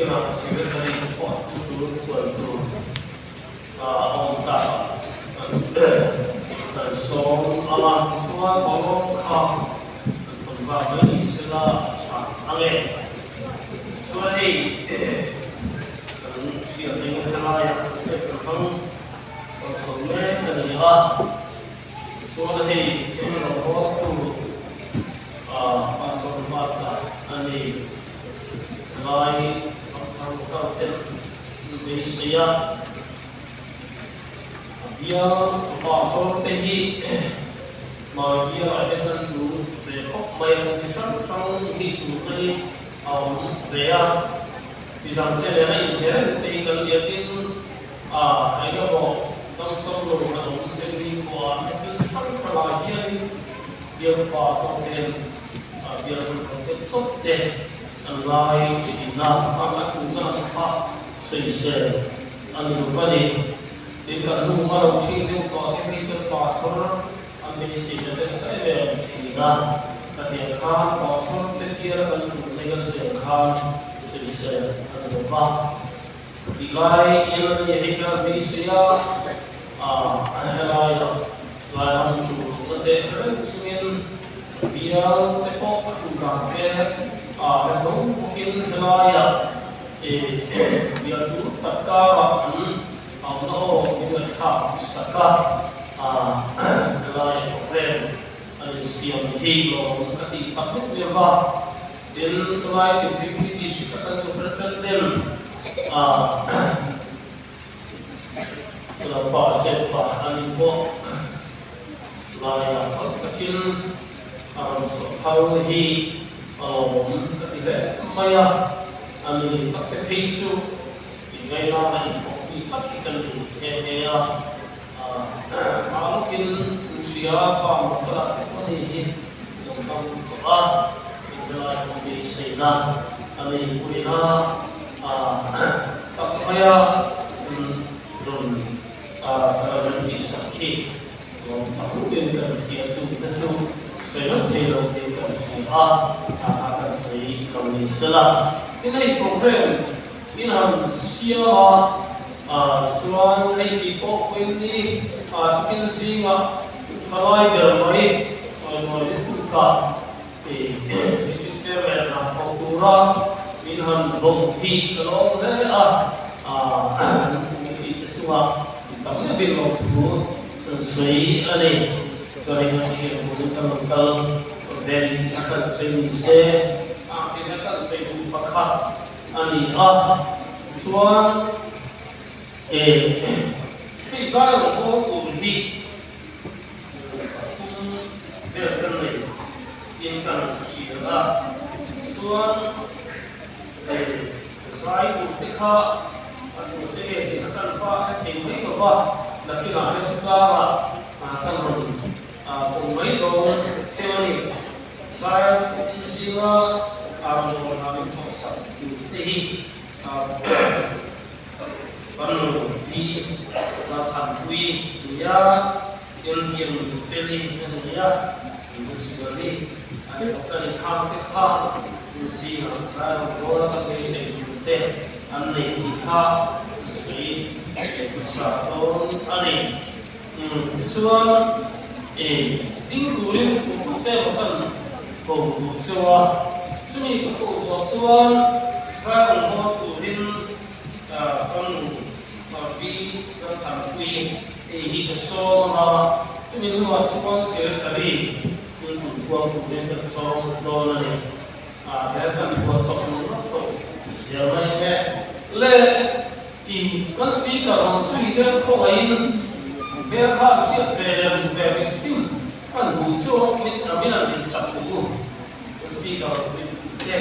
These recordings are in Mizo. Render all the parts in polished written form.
Nakinah Secretary te pawh chu tul kual tur a awm ta kan sawm ang a, tichuan boruak kha kan hawn vang mai ni sela a tha ang e. Chuan hei kan hriat eng helaiah kan hriat kan hmang tawh chho mek a ni a, tichuan hei eng lo tu Pastor Ruata a ni. Lai Ramthar Motor te an beisei a, a bial pastor te hi hmai bialah hian an tul ve khawp mai a, kawng chi hrang hrang hi tulna hi a awm ve a, midang te nena inhne reng te hi kan liatin a engemaw damsam lo an awm em ni pawh a, thil chi hrang hrangah hianin bial pastor ten bial hun kan tel chawp te an ngai thin a, khan a ṭulna lam kha sawisel a ni lo va ni. Tin, kan nu hma lo ṭhin deuh tawh te phei chuan pastor an beisei ta deuh sa em em thin a, ka ti ang khan pastor te tiara kan ṭulna hi kan sawi ang khan sawisel a ni lo va. Tilai ial a ni hei kan beisei a, helaiah Lairam ṭulna te reng chungin Bial te pawh a ṭul dan te a remlo bawkin helaiah bial ṭul tak karah an awmna aw min ngaihthlak sak a, helaiah program an insiam hi lawm ka tih tak vek leh va. Tin, Salai Simpipui District a kan Superintendent Lalpa Sefa a ni pawh laiah phal takin a rawn chhuah phal hi a lawmawm ka ti hle mai a, a ni tak te phei chu inngaihna a inthawkpui tak hi kan duh nghe nghe a, mah lawkin Rusia fa motor ah te pawh ni hi lo kal tawh a, inhelai pawh beiseina a neipuina tak maia rawn rawn tihsak hi lawm tak rukin kan hria chu te chu sawi lo thei lo te kan hria a, a kha kan sawi lo ni sela. Tin hei program in han siam a, chuan hei tih pawh pawhin ni tukin zingah thalai ber mai chawimawi lutuk a. District Chairman hna thawk tura min han vawm hi ka lawm hle a, kan committee te chungah mi tam deuhin lo thu kan sawi a ni. Chuanin kan hriat hmuhin kan rawn kal ven a kan sawi ni se, a chin a kan sawi duh pakhat a ni a, tichuan hei zai rawn haw tur hi Pathum vel kan nei in kan hria a, chuan zai tur te kha a tur te nge tih kha kan fa a thei mai lo va, nakinah remchangah kan rawn kawm mai dawn cheu a ni. Zai in zinga rawn rawn hna min thawhsak tur te hi Fanu hi Lalthanpuii nia, Indian Feli a ni a, Musuali a ni bawk a ni. Khang te kha zingah Zairam rual kan beisei tur te an nei tih kha sawi hmasa dawn a ni. Tichuan ding turin tumtute emaw kan ko duh cheu a, chumi ka koh zawh chuan Zairam rual turin Fanu Vi Lalthanpuii hei hi ka sawm ang a, chumi hnuah chuan Secretary hun ṭum kuang turin ka sawm dawn a ni. He kan buatchawp nung ngawt chho zel mai ang e. Le i kan Speaker rawn zui deuh khawngaihin hmel khan hriat ve leh duh ve hrim hrim kan duh chu min an insak duh u. Kan Speaker rawn zui duh te.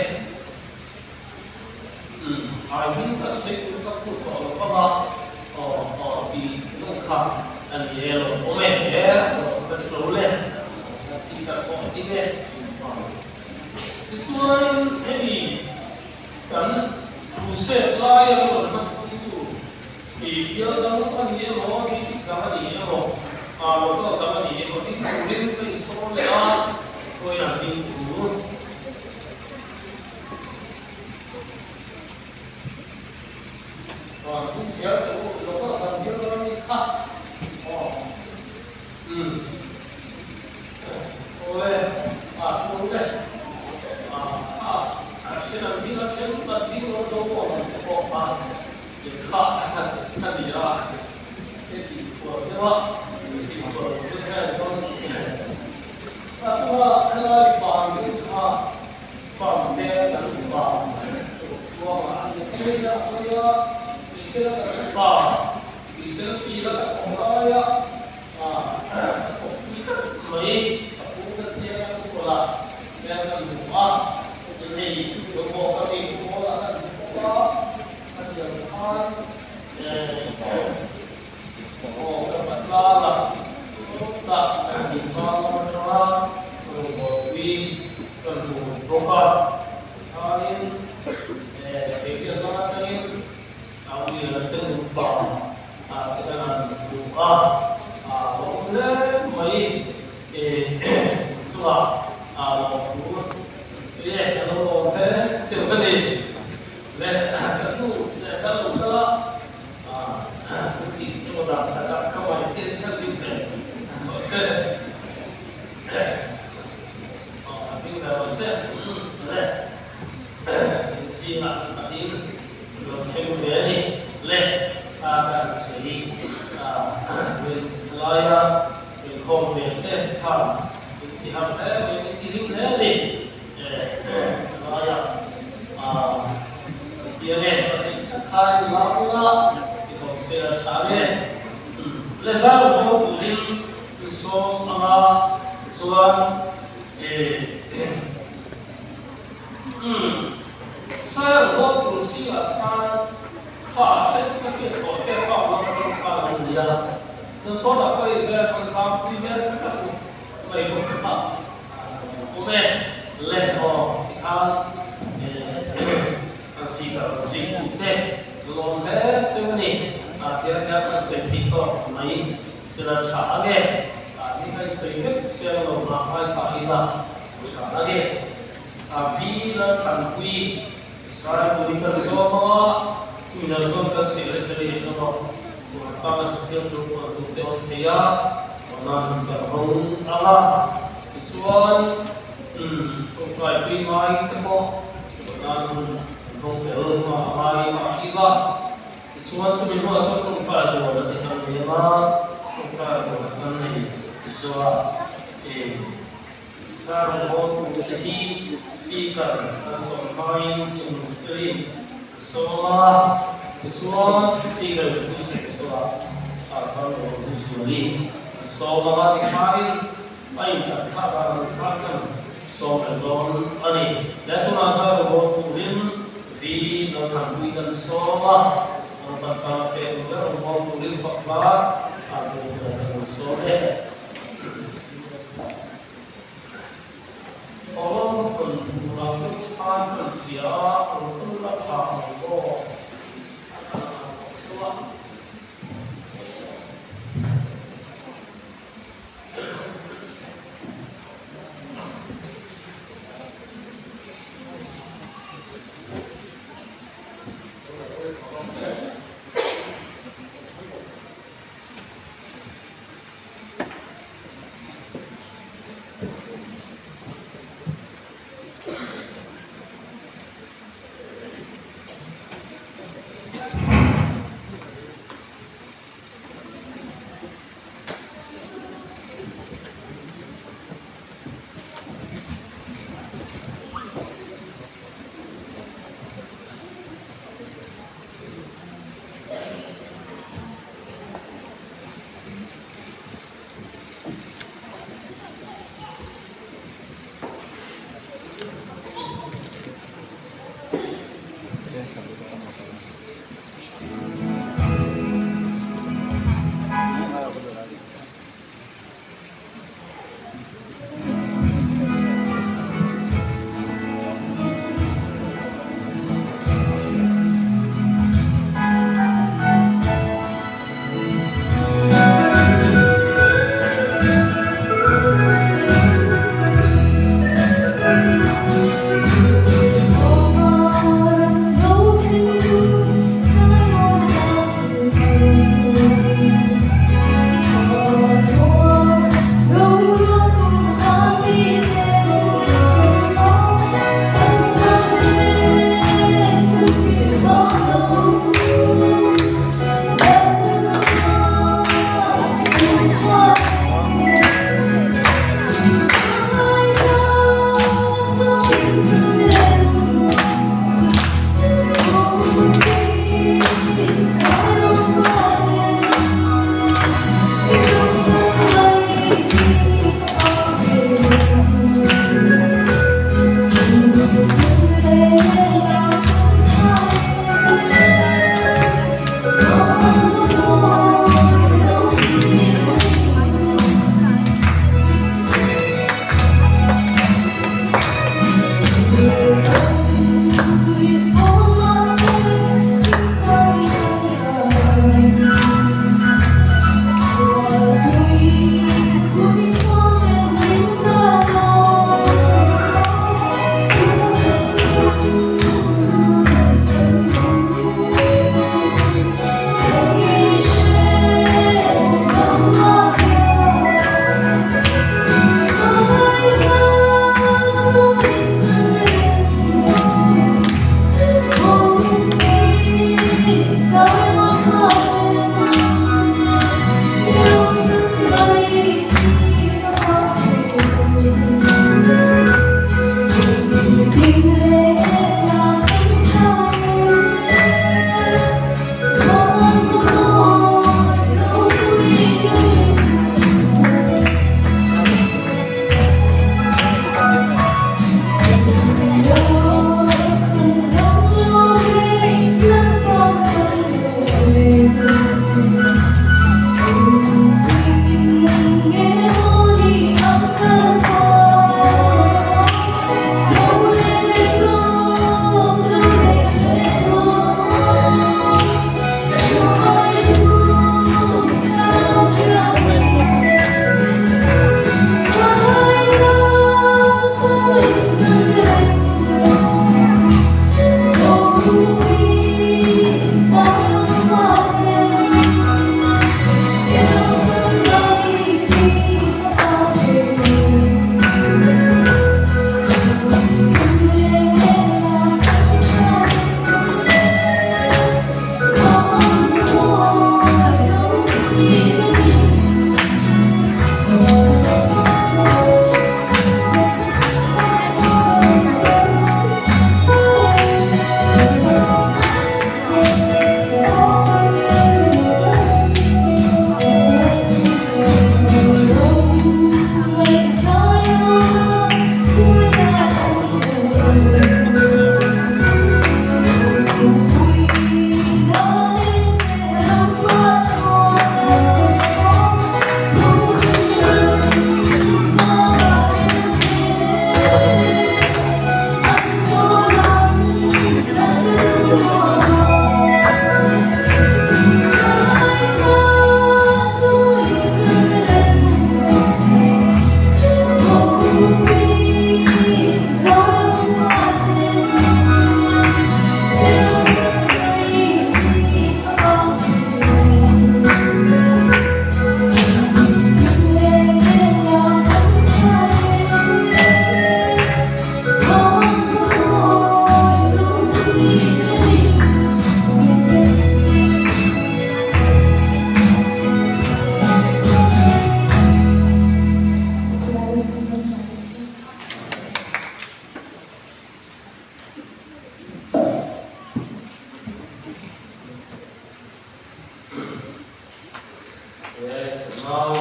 Umm ai hming ka sawi tur ka phut tawh lo vang a, aw aw ti lawng kha a ni e lo awm e he ka chu lo le ti ka pawh a ding e. Tichuanin hemi kan crusade laia rawn hmanpuitu i bial dang a ni emaw district dang a ni emaw local dang a ni emaw ding turin ka insawm leh a, khawiah ding tur. Van tum zel teh u, local kan bial dawn a nih kha. Aw. Umm. Awle, a thu le. A kha, a then an ding a then kan ding lo zo pawh an te pawh kha in kha a ni a. Heti khual deuh a, heti khual lo deuh hian dawn a ni. A tunga helai van ding kha Farm te kan upa tuanga a ni phei a, a hawi a, Isel kan upa, Isel feel a ka thawk lai a, ka thawk pui tlat mai, ka pu ka tia ka thu hrawlh a, hian kan hmu a, hei thawmhnaw ka nei pu hawl a kan hmu bawk a, a tiang khan aw ka patlang a, sawtah invang lam atanga rawngbawlpui Kan hmu bawk a, tikhanin keipiah lam atangin a uian te nupa te kan han hmu a, a awm hle mai chungah lawmthu an sawi e, a lo lawm hle chiang a ni. Le kan nu leh kan lo kal a, kan tih emaw dan takah ka vaihtiat kha lim ve tawh se. Sawm anga chuan Umm Sir haw tur singah khan kha then chu ka hriat tawh che fa lam atang khan an ni a, chuan sawtah ka rin vel atang zangpui hmel ka ka hmu mai bawk te kha awm e le aw tikhan kan speaker rawn zui tu te lawm hle cheu a ni tiang hian kan sawi thei tawk mai. Sila tha a nge? Ni kha i sawi vek siang lo mah ngai ta ila u tha a nge? A vi la thanpui zai tur in kan sawm a, chumi dang zawn kan sawi leh ta rih lo a, tuna tana hriat tur pawh an duh te awm thei a, tuna kan hawng ang a, tichuan tawngtai pui ngai te pawh tuna kan hawng tel ngai mah ila. Tichuan chumi hnuah chuan tawngtai rual a ti kan nei ang a, tawngtai rual a kan nei zuah e. Zar rawngbawl tu te hi speaker kan sawm hmain in felin an sawm a, tichuan speaker in thu sawi zuah a far rawn hu zuali an sawm ang a, tikhain a inṭan thlak a an khan kan sawm reng dawn a ni. Le tunah zar rawngbawl turin Vi lo thanpui kan sawm a, Rawpan chang pek zel ang huam turin fak hla a bu ber kan rawn sawm e. Awlawm kan hmuh ang deuh khan kan hria a, rawn kal la tha ang aw a kal ang tawh chauh a.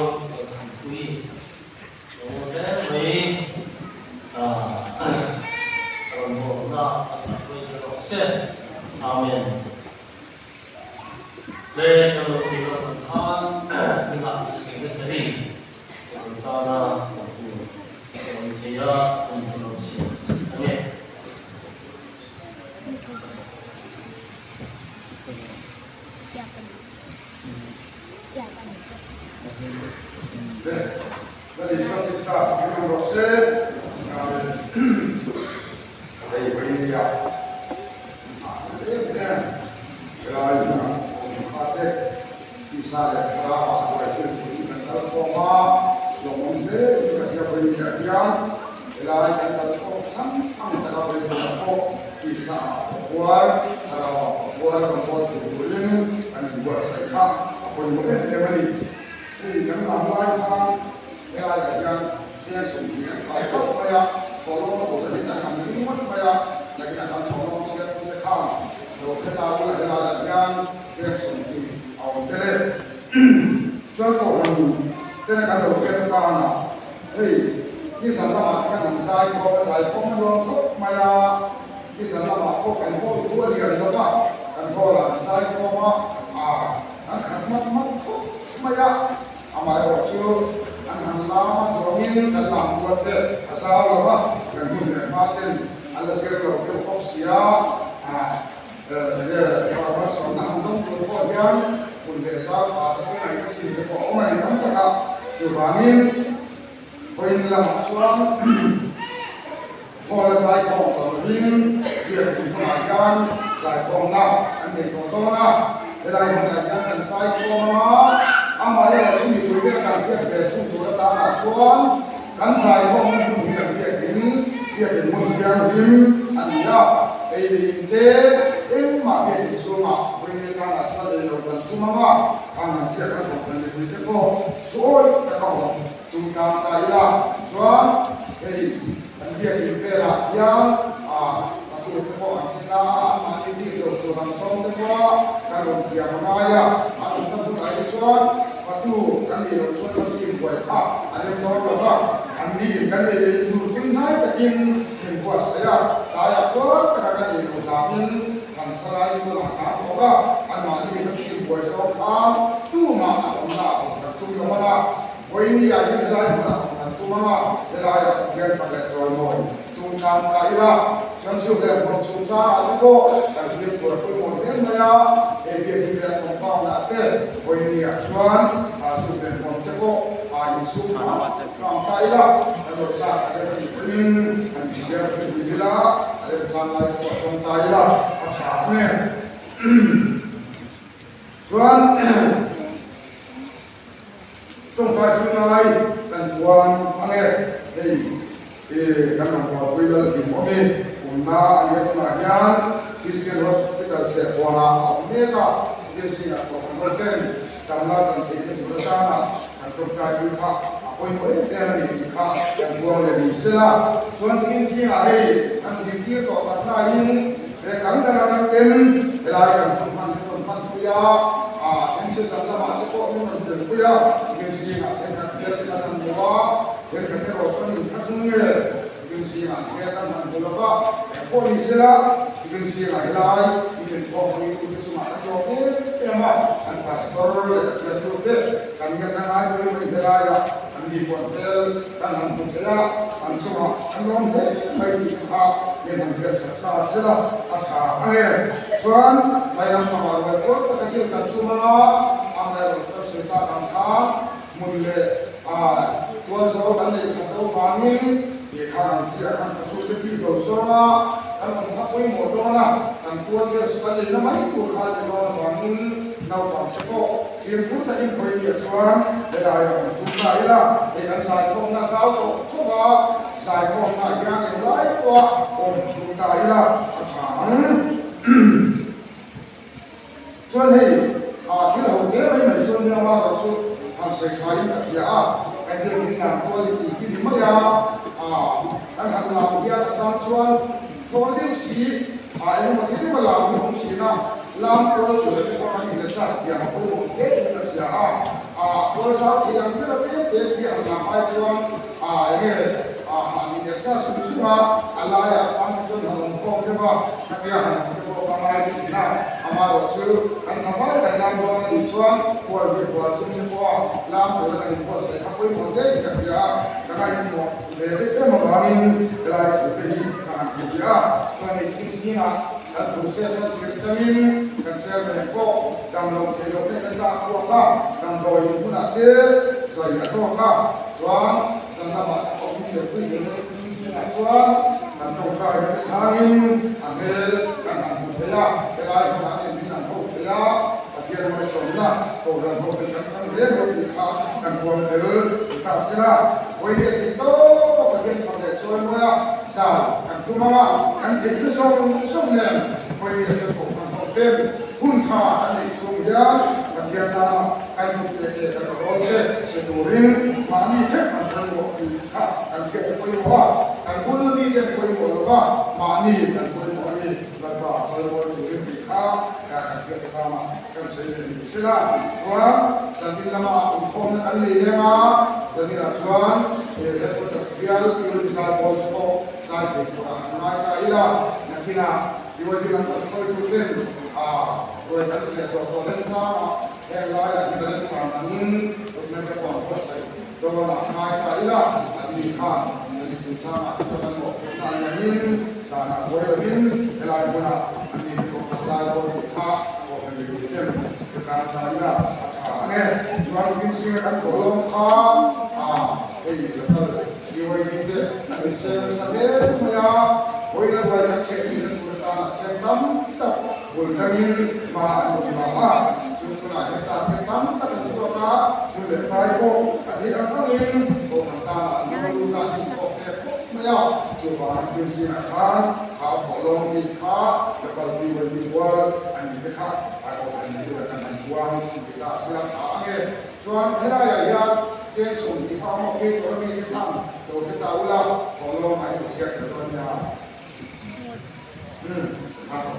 Lalthanpuii lo awm hle mai. Rawngbawlna a kaihhruai zel rawh se. Amen. Le kan lo sawi dawn ang khan tunah Secretary kan tana kan tur a awm thei a, kan thu lo chhiar a nge. Lal Isua Krista fak in awm rawh se. Amen. Hei Vawinia ah em em helai hmunah awm fate tisa leh thlarau ah ruai thil turin kan kal khawm a, lawmawm hle in ka hria Vawinia hian helai kan kal khawm hrang hrang taka Vawinia pawh tisa ah pawh puar, thlarau ah pawh puar rawn bawl thei turin kan inbuatsaih kha a pawimawh em em a ni. Hei kan lam lai khan helaiah hian cheng 20 an thai khawp mai a, thawhlawm a bawlh a nih an ring ngawt mai a, nakinah kan thawhlawm chhiartute khan lo hre ta ula helaiah hian cheng 20 a awm tel e. Chuan kohhran tena kan lo hriat atana hei Nisan lamah te kan han zai khawm a, zai khawm a nuam khawp mai a, Nisan lamah pawh kan hawl thu a lian lo va, kan hawlah an zai khawm a, an khat mat mat khawp mai a, amaherawh chu an han lam a duangin kan lam kuat te a zau lo va, kan hun leh hma ten an la zir lo deuh bawk si a, enge malsawmna han dawng tur pawh hian hun leh zau tha te pawh ngaih ka chin te pawh a awm a ni tam tak a, chuvangin vawiin lamah chuan Hall a zaikhawm tawh lovin biak in hmunah hian zaikhawmna an nei tawh dawn a, helai hmunah hian kan zaikhawm ang a, amaherawh chu mipui te kan hriat ve thung tur atanah chuan kan zaikhawmna hmun hi kan biak in, biak in hmun thianghlim a ni a, ei leh in te engmah biak in chhungah vawiin tanah chuan ei lo kan tum ang a, khang han chhiat kan kawp kan mipui te pawh thuawih taka awm chung tang ta ila chuan hei Kan biakinn velah hian a tur te pawh an che ta a, anmahni bik lo tur ang zawng te pawh kan rawn thiam a ngai a, a awmna bulah hi chuan fatu kan nih loh chuan kan chim buai kha a rem dawn lo va, an niin kan ei leh in tur pui hnai takin min buatsaih a, tlaiah kual taka kan ei loh hlangin kan salai tunah kan awm a, anmahni kan chim buai zawng khan tumah a awmna a awm kan tum lo ang a. Vawinia hi helai hmunah awm kan tum ang a, helaiah Pathian fak leh chawimawi tum tlang ta ila, chuan zuk leh hmuam chungchangah te pawh kan fimkhur a pawimawh hle mai a, hei biakinn leh compound ah te Vawinia chuan zuk leh hmuam te pawh insum tlang ta ila, kan lo chak a rem a nih pawhin han inchhiar fimkhur ila, a remchang lai te pawh a tawng ta ila a tha ang e. Chuan. Tawngtai thil ngai kan puan ang e, hei i kan rawngbawlpui lal hlim awm i umna a nia tunah hian Christian Hospital Chhehpuanah a awm mek a, Biasingah Kohhran ho ten damla chan theihna tur atana kan tawngtai thil kha a pawimawh em em a ni tih kha kan puang leh ni sela chuan tin zingah hei kan hlimtir tawh tak laiin He kan dang atang ten helai kan hun hman hi rawn hman pui a, a Inchezan lamah te pawh min rawn tel pui a, min zingah thenkhat hmel te kan han hmu a, thenkhat erawh chuan inkhat hnung nge min zingah hmel kan han hmu lo va, eng pawh ni sela min zingah helai min inkhawmpui tu te chungah kan lawm em em a, kan pastor leh a thiantu te kan ngenna ngai pui mai helaiah an mi puan hmel kan han hmu thei a, an chungah kan lawm hle mai tih kha min han hriatsak ta sela a tha ang e. Chuan Lairam pangah ruai pawl taka thil kan tum ang a, amaherawh chu kan sawi tak ang khan hmun leh tual zo kan neih that loh vangin lehkha ang chiah kan fatute bik lo zawng a, kan awm kha pawimawh dawn a, kan tual vel chu kan eina mai tur kha a ni dawn avangin naupang te pawh fimkhur takin Vawinia chuan helaiah awm tum ta ila, hei kan zaikhawmna zau tawh khawp a, zaikhawmna hian englai pawha awm tum ta ila a tha ang. Chuan hei thil ho hle mai mai chuan nia Mara chu han sawi tha in a hria a, kan biak in lam tual i tih hi ni mai a, kan han lam hian a chang chuan thawl deuh si, engemaw ti deuh a lam hi awm thin a. thin a, lam kual tur te pawh kan in adjust thiam a pawimawh hle in ka hria a, ah kual zau thei ang ber a tlem te si ang lam ai chuan ah enge ah mahni in adjust chung chung a, a laiah chang te chuan han awm khawm deuh a, khatia han awm te pawh ka ngai thin a, amaherawh chu kan savai kan lam dawn a nih chuan kual ve kual chung te pawha lam tur a kan inbuatsaih kha pawimawh hle in ka hria a, ka ngaihmawh ve deuh em avangin helai thu te hi ka han ti chiah a, chuan hei thil zingah kan thu set ho tir tangin kan chairman pawh dam loh theih loh te kan dah kuak a, damdawi in hunah te zai a tawk a, chuan zan lamah te pawh min tirpui zel dawn thil zingah chuan kan tawngtai te chhangin a hmel kan han hmu thei a, helai hmunah nen min han ho thei a, Pathian malsawmna Kohhran ho ten kan chhang zel lo tih kha kan huam tel ti ta se la, vawi leh tih tawp a Pathian fak leh chuan mawi a zan kan tum ang a, kan theihna zawng zawng nen vawi leh chuan Kohhran ho ten hun tha an neih chhung hian Pathian tana kan hmuh leh leh kan rawn che che turin mahni theuh kan pawimawh tih kha kan hriat a pawimawh a, kan bul mi ten pawimawh lova mahni kan pawimawh a ni. Lalpa chawimawi turin tih kha kan hriat khamah kan sawi ve ni sela chuan zanin lama inkhawmna kan nei leng a, zaninah chuan he headquarters bial Pure Missile Pawl te pawh zai thei turah kan ngai ta ila, nakinah BYD lam kan hruaitu ten a ruai kan theh zawh tawh remchangah heng laiah hi ka remchang angin document te pawh an buatsaih dawnah ngai ta ila, an ni khan an chungchangah te chuan an mawhphurhna an angin zanah buai lovin helai hmunah an ni te pawh ka zai dawn tih kha pawh kan mipui ten ka tan ta ila a tha ang e. Chuan Rinsinga kan thaw lawm kha a hei local BYD te an insem nasa hle mai a, vawiin a ruai kan theh thin a tur atana cheng tam tak bul tangin hma an rawn la a, chu tunah hian tan te tam tak an chhuak a, chu leh fai pawh a theih ang angin kohhran tana an lo lut a, an inkhawp ve khawp mai a, chuvangin Rinsinga khan kha thawh lawm bik kha local BYD rual a ni te kha a kohhran ni tura kan han huang ti ta a sia tha ang e. Chuan helaiah hian cheng 20 kha awm a, phei tur a mi te khan lo hre ta ula, thawh lawm a inziak ta dawn nia. Umm, kha tawh.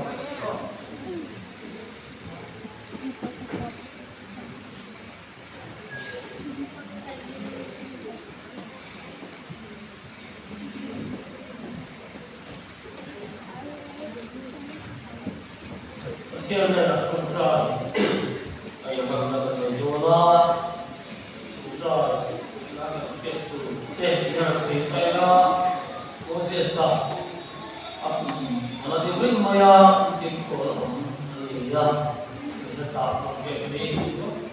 Pathian hnenah tawngtai a inhmanna kan nei dawn a, tawngtai na kan pek tur te hian sawi ta ila, Moses-a a kum a la deuh reng mai a, tin kawl a awm a ni a, heta project hi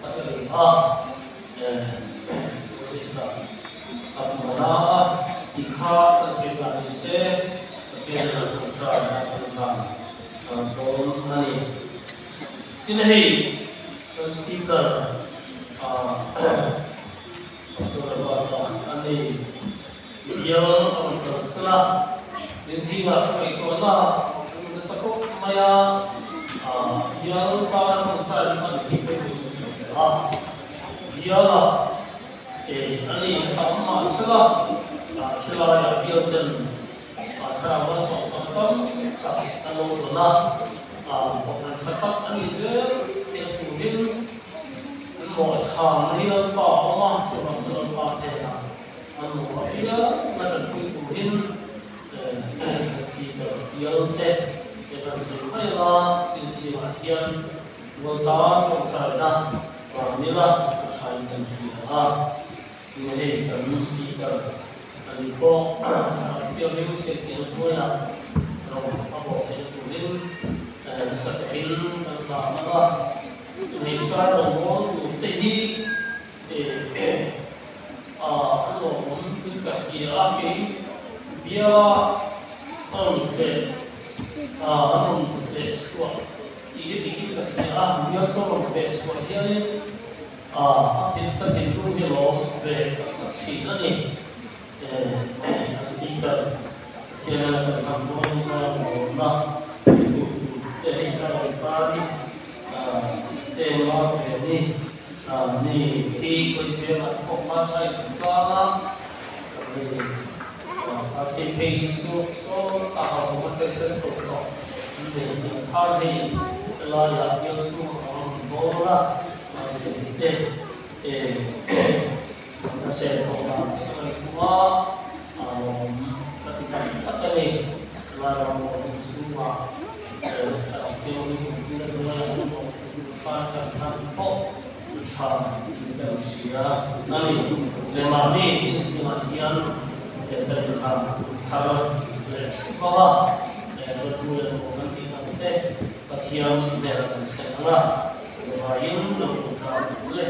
a hre reng a, Moses-a a kum a la a, ti kha kan sawi ta ni se, Pathian hnenah tawngtai na kan hlan. Dawn a ni. Tin hei kan speaker Pastor Robert-a a ni. Bial a rawn kal sel a, min zingah ka ngaihtuahna a nu nasa khawp mai a, bial tana tawngtai chu a ni pawh hi ka hmu tel a. Biala a ni tam mahsela khilaiah bial ten Thlarau sawhsawm tam tak a lo dawn a, kohhran tha tak a ni zel tih turin an mawhchhang hi Lalpa a awm a, chuvang chu Lalpa hnenah an mawh apiang a tanpui turin Speaker bial te kan sawi mai ang a, insiamah hian Mualtan tawngtaina Vanila a thain kan hria a. Tin hei kan speaker a ni pawh Thlarau Thianghlim hriatthiahna hnuaiah rawng a bawh theihna turin nasa takin kan hlan ang a. Hei sai rawngbâwl turte hi an lawmawm in ka hria a, kei biala a rawn feh a rawn feh chhuah tih hi dikin ka hria a, bial chu a rawn feh chhuah hianin A thil ka thinlung hi lawm ve tak tak thin a ni. A speaker Pathian a kan ham dawn zar lawmna i duh tur te hei zar ang tan te ma ve ni ni hi Kawizela te pawh khan a in tlang a hei a thei phei hi chu saw ta ho awm a tel tel chho tawh an nei ang khan hei. Helaiah bial chhung a rawn bawr a, mahni te ka sel tawh dan te ka ngaihtuah a, a lawm ka ti tak tak a ni. Helai ram pawh hi chhungah thlarau thianghlim hmuhna hnuaiah an awm tan kan tan pawh tha in kan hria a ni. Leh mahni inchhungah hian kan inham thar leh theuh vang a, rawtu leh nuam kan tih ang te Pathian hmel kan chheh ang a, vaiin lo ṭawngṭai duh le.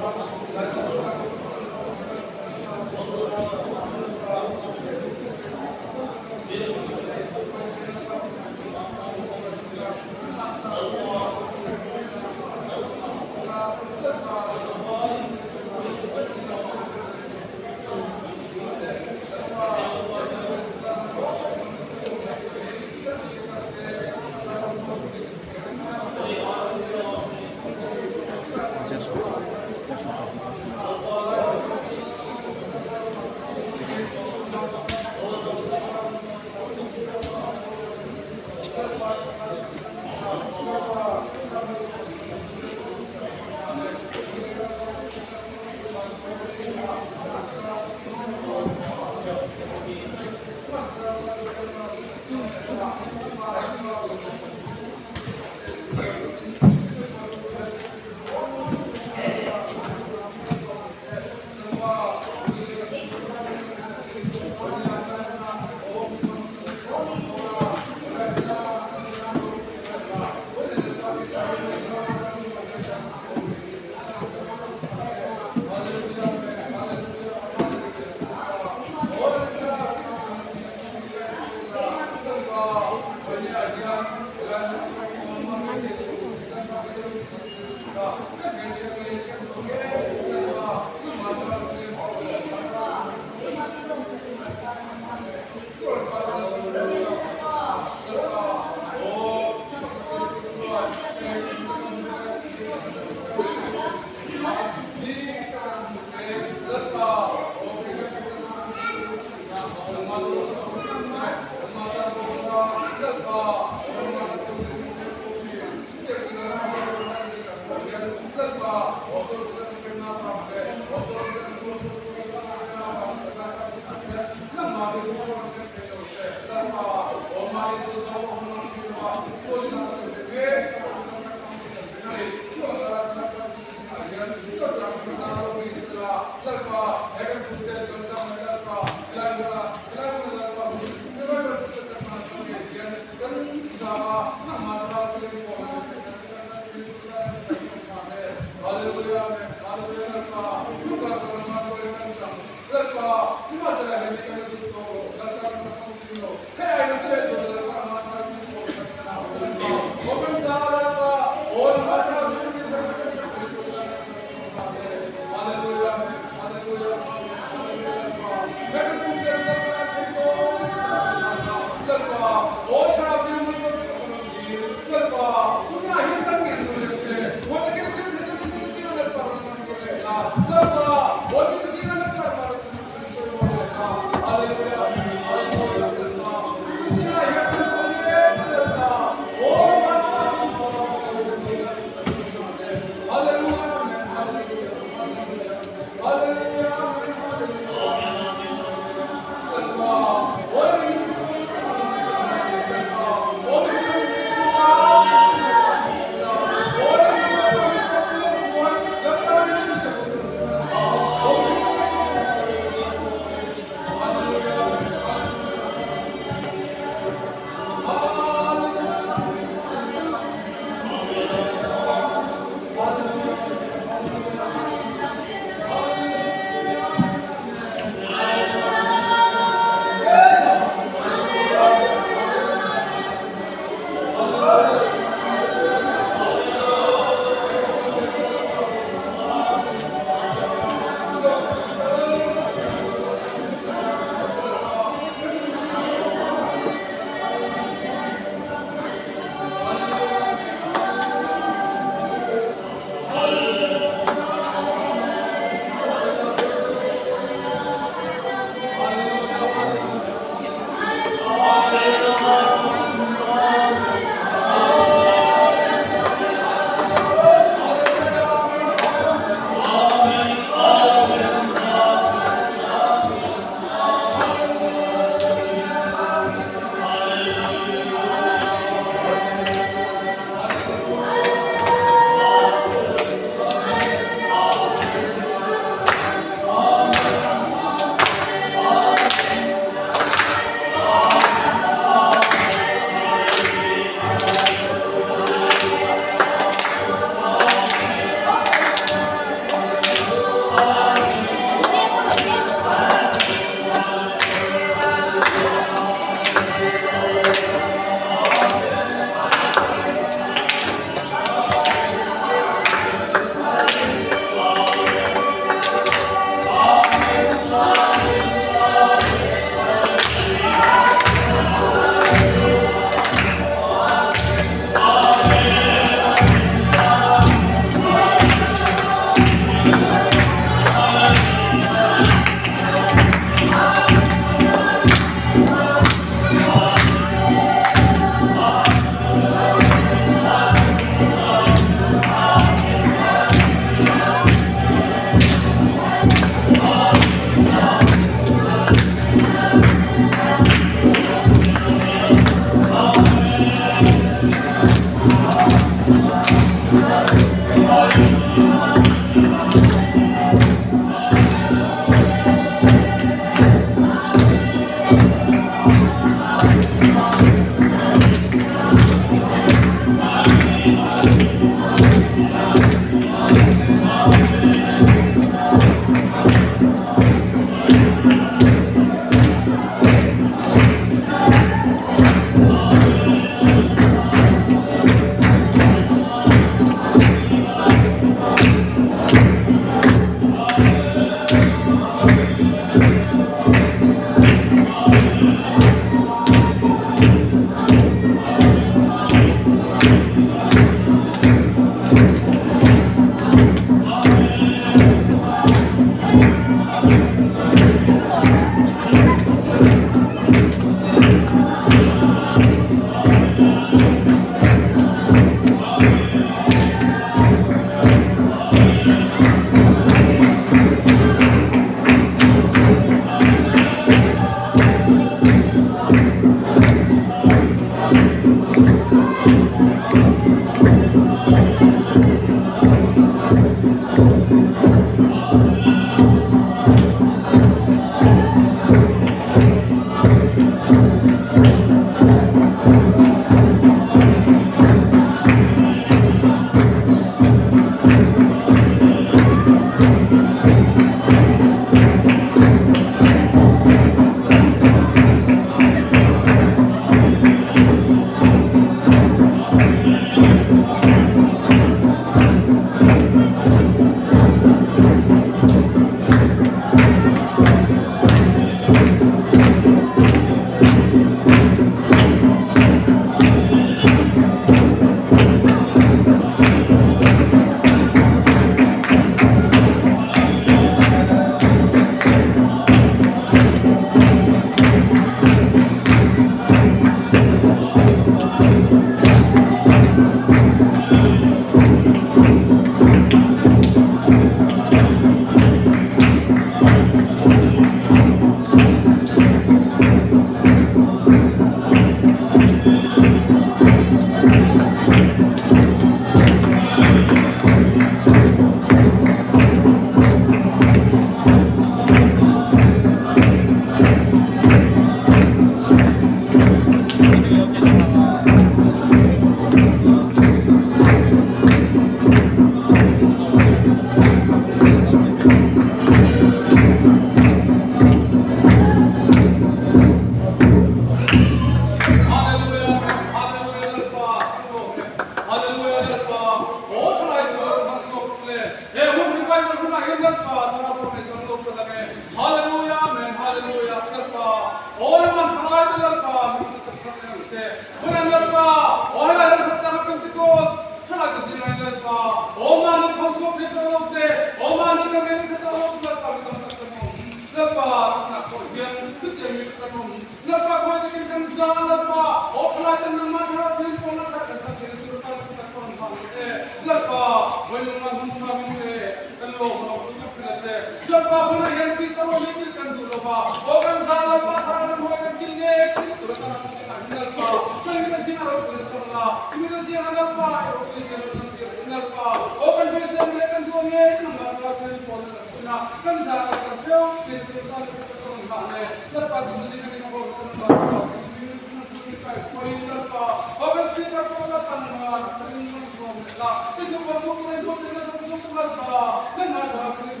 che. Huna Lalpa, aw helai ram khat tanga Pentecost thlalak ka zir lai Lalpa, aw mahni tho chhuak thei tawh lo te, aw mahni ka veng thei tawh lo te Lalpa mi tam tak kan awm. Lalpa, tunah pawh hian chutiang mi chu kan awm. Lalpa khawi takin kan za Lalpa, aw thalai ten nangmah thlarau thilin pawlna khat kan chang thei na tur atan ka tawn vang lo che. Lalpa, vawiin nunga hun tha min pe, kan lawm lo pui ka phel a che. Lalpa hunah hian pisa hawi leh thil kan duh lo va, aw kan za Lalpa thlarau lam hawi kan kil ngei thil tur atan a hmu thinah hin Lalpa, chuan mi ta zingah ropui na chang la, mi ta zingah Lalpa i ropui zia lo lang tir hin Lalpa, aw kan beisei ang leh kan duh ang ngei nangmah thlarau thilin pawlna kan huna kan za kan chang theuh thil tur atan a hmu ka tawn vang le. Lalpa duh zing a ni khaw kan va thlarau thilin na hmu ni kai khawiin Lalpa, aw kan speaker pawh Lalpa nangmah thilin malsawm leh la, i thupa chhung leh hmuhchilh na zawng zawng Lalpa, nangmah thlarau thilin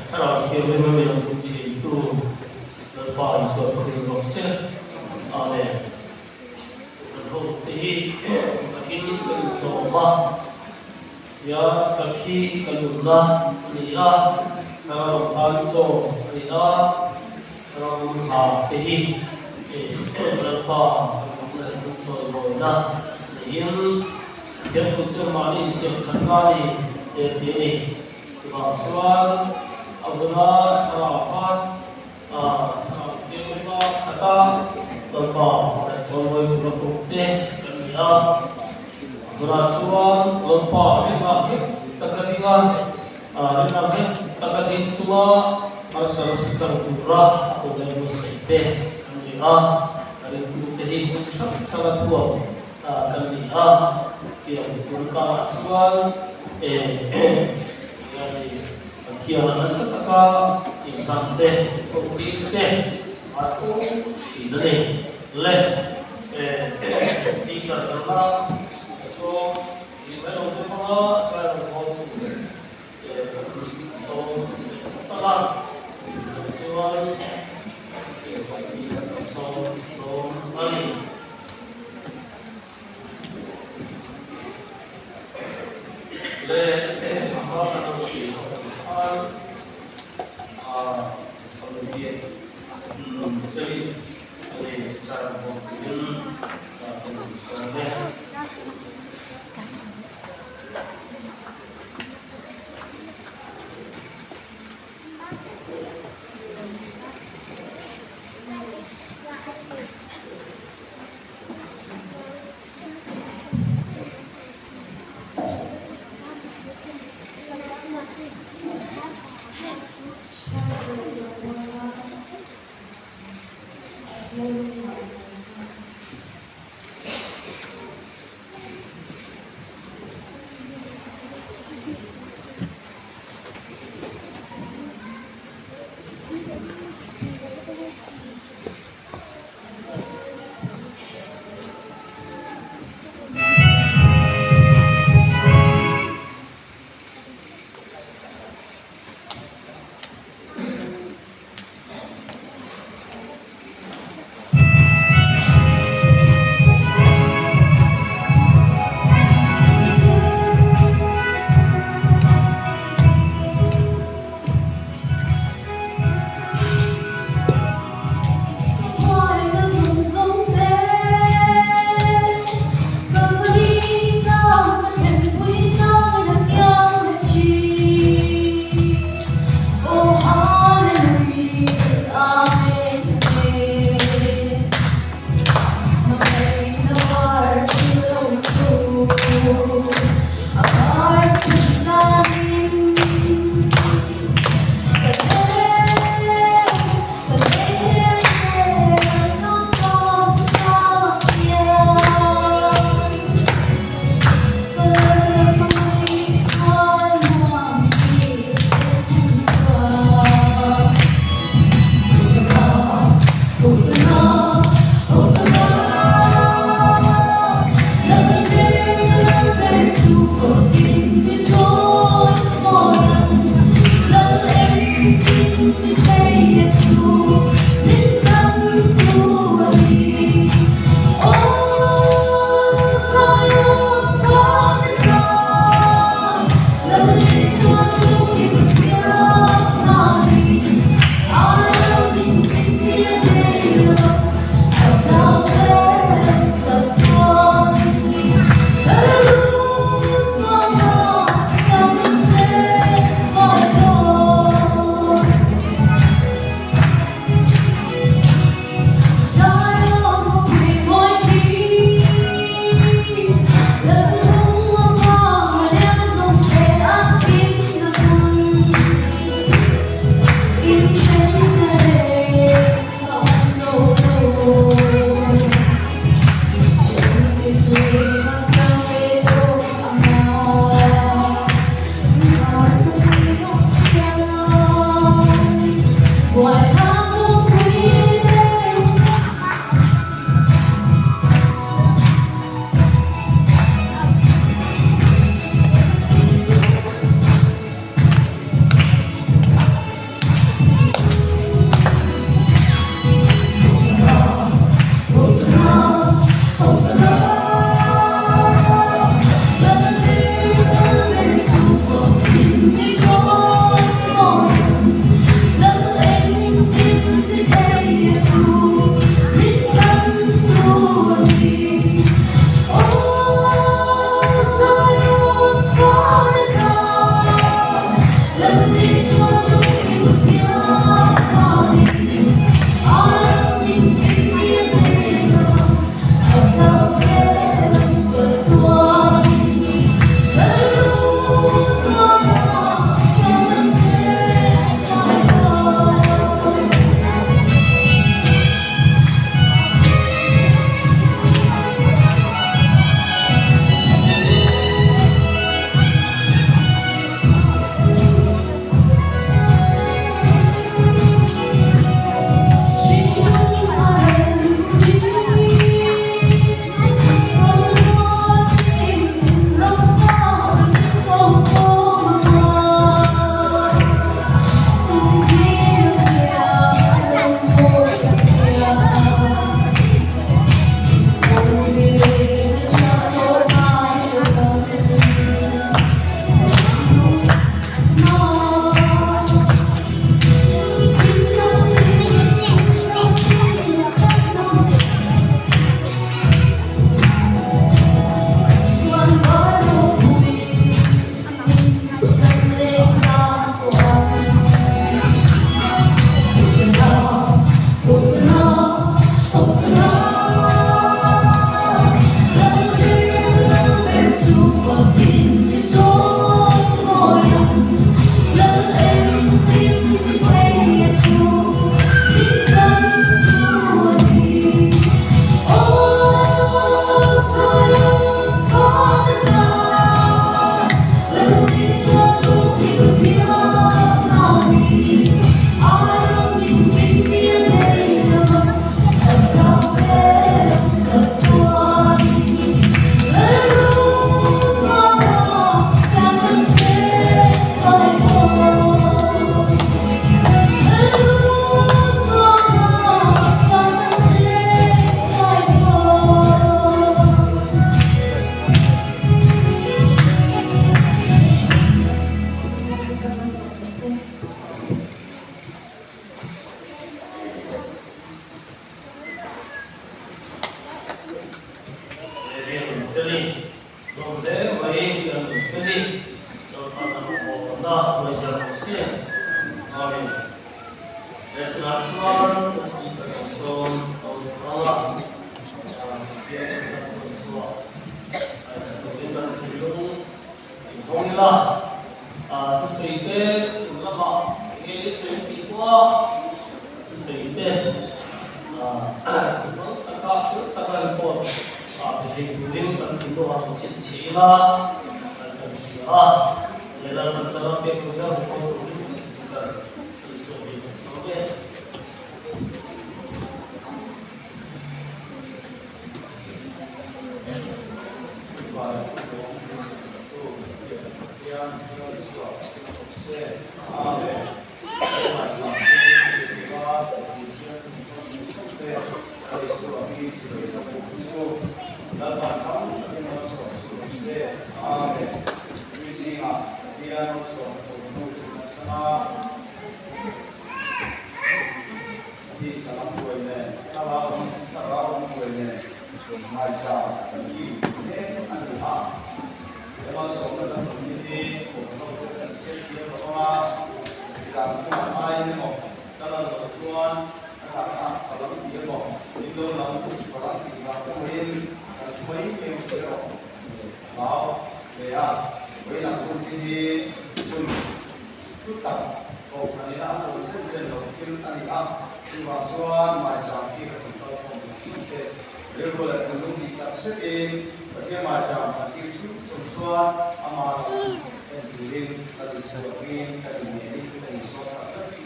Thlarau Thianghlim a mi lo tum thintu Lalpa Isua fakin rawh se. Amen. Kan hote hi takin kan inchawm a. Tia ka khi ka nunna a ni a, thlarau tan chaw a ni a, thlarau nun ha te hi Lalpa kan fakna leh kan chawimawina niin Pathian thu chuan mahni insiam that na a ni te a ti a ni. Chuvang chuan a bula thlarau kha thlarau thianghlim a khat a, Lalpa fak leh chawimawi tura kawp te kan ni a. Tunah chuan Lalpa rinna nghet taka ding a, rinna nghet taka ding chunga harsatna sutlang tura a kawng buatsaih te kan ni a, ringtute hi hmun hrang hranga thuam kan ni a, tiang tun karah chuan Pathian a nasa taka inhlan te, thawktir te a thawk thin a ni. Le speaker kan la a sawm ni mai lo te hmanga silent hall chu kan sawm leh phawt ang a, chuan speaker kan sawm dawn a ni. Le a hma kan lo hrilh ang khan a committee feli a ni silent hall turin kan insawm e.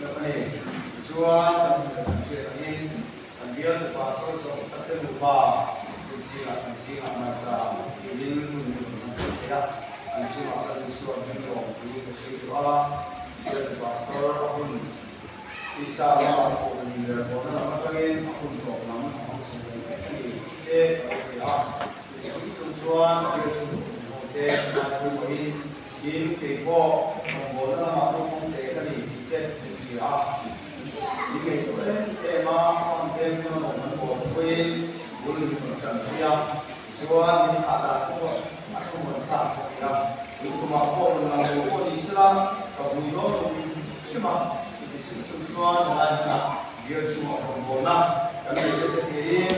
meuh a ni. Tichuan, kan hmuh kan hriat angin kan bial tupa sawi zawk tak te nupa hun zingah kan zingah hmarcha tiin hun min rawn hman thei thei a, an chungah kan insuat hming lawm thu ka sawi duh a, bial tu pastor a hun tisa lamah pawh kan inber tawhna lam atangin a hun tawp lam a hmang chho ve mek a ni tih te ka lo hria a, tichung chung chuan bial chhung thawmhnaw te ngai pawimawhin Tin, kei pawh rawngbawlna lamah naupang te ka ni tih te min hria a. Min ngaihtuah em em a, fam peng hmun a awm an bawl pawhin bul min rawn ṭan phei a, tichuan min thlah dan pawh a thlamuan thlak ka ti a. Tun tumah pawh rawn lang lo pawh ni sela ka vui dawn lo hrim hrim a, chuti chung chung chuan helai hmunah bial chungah rawngbawlna kan nei te te theiin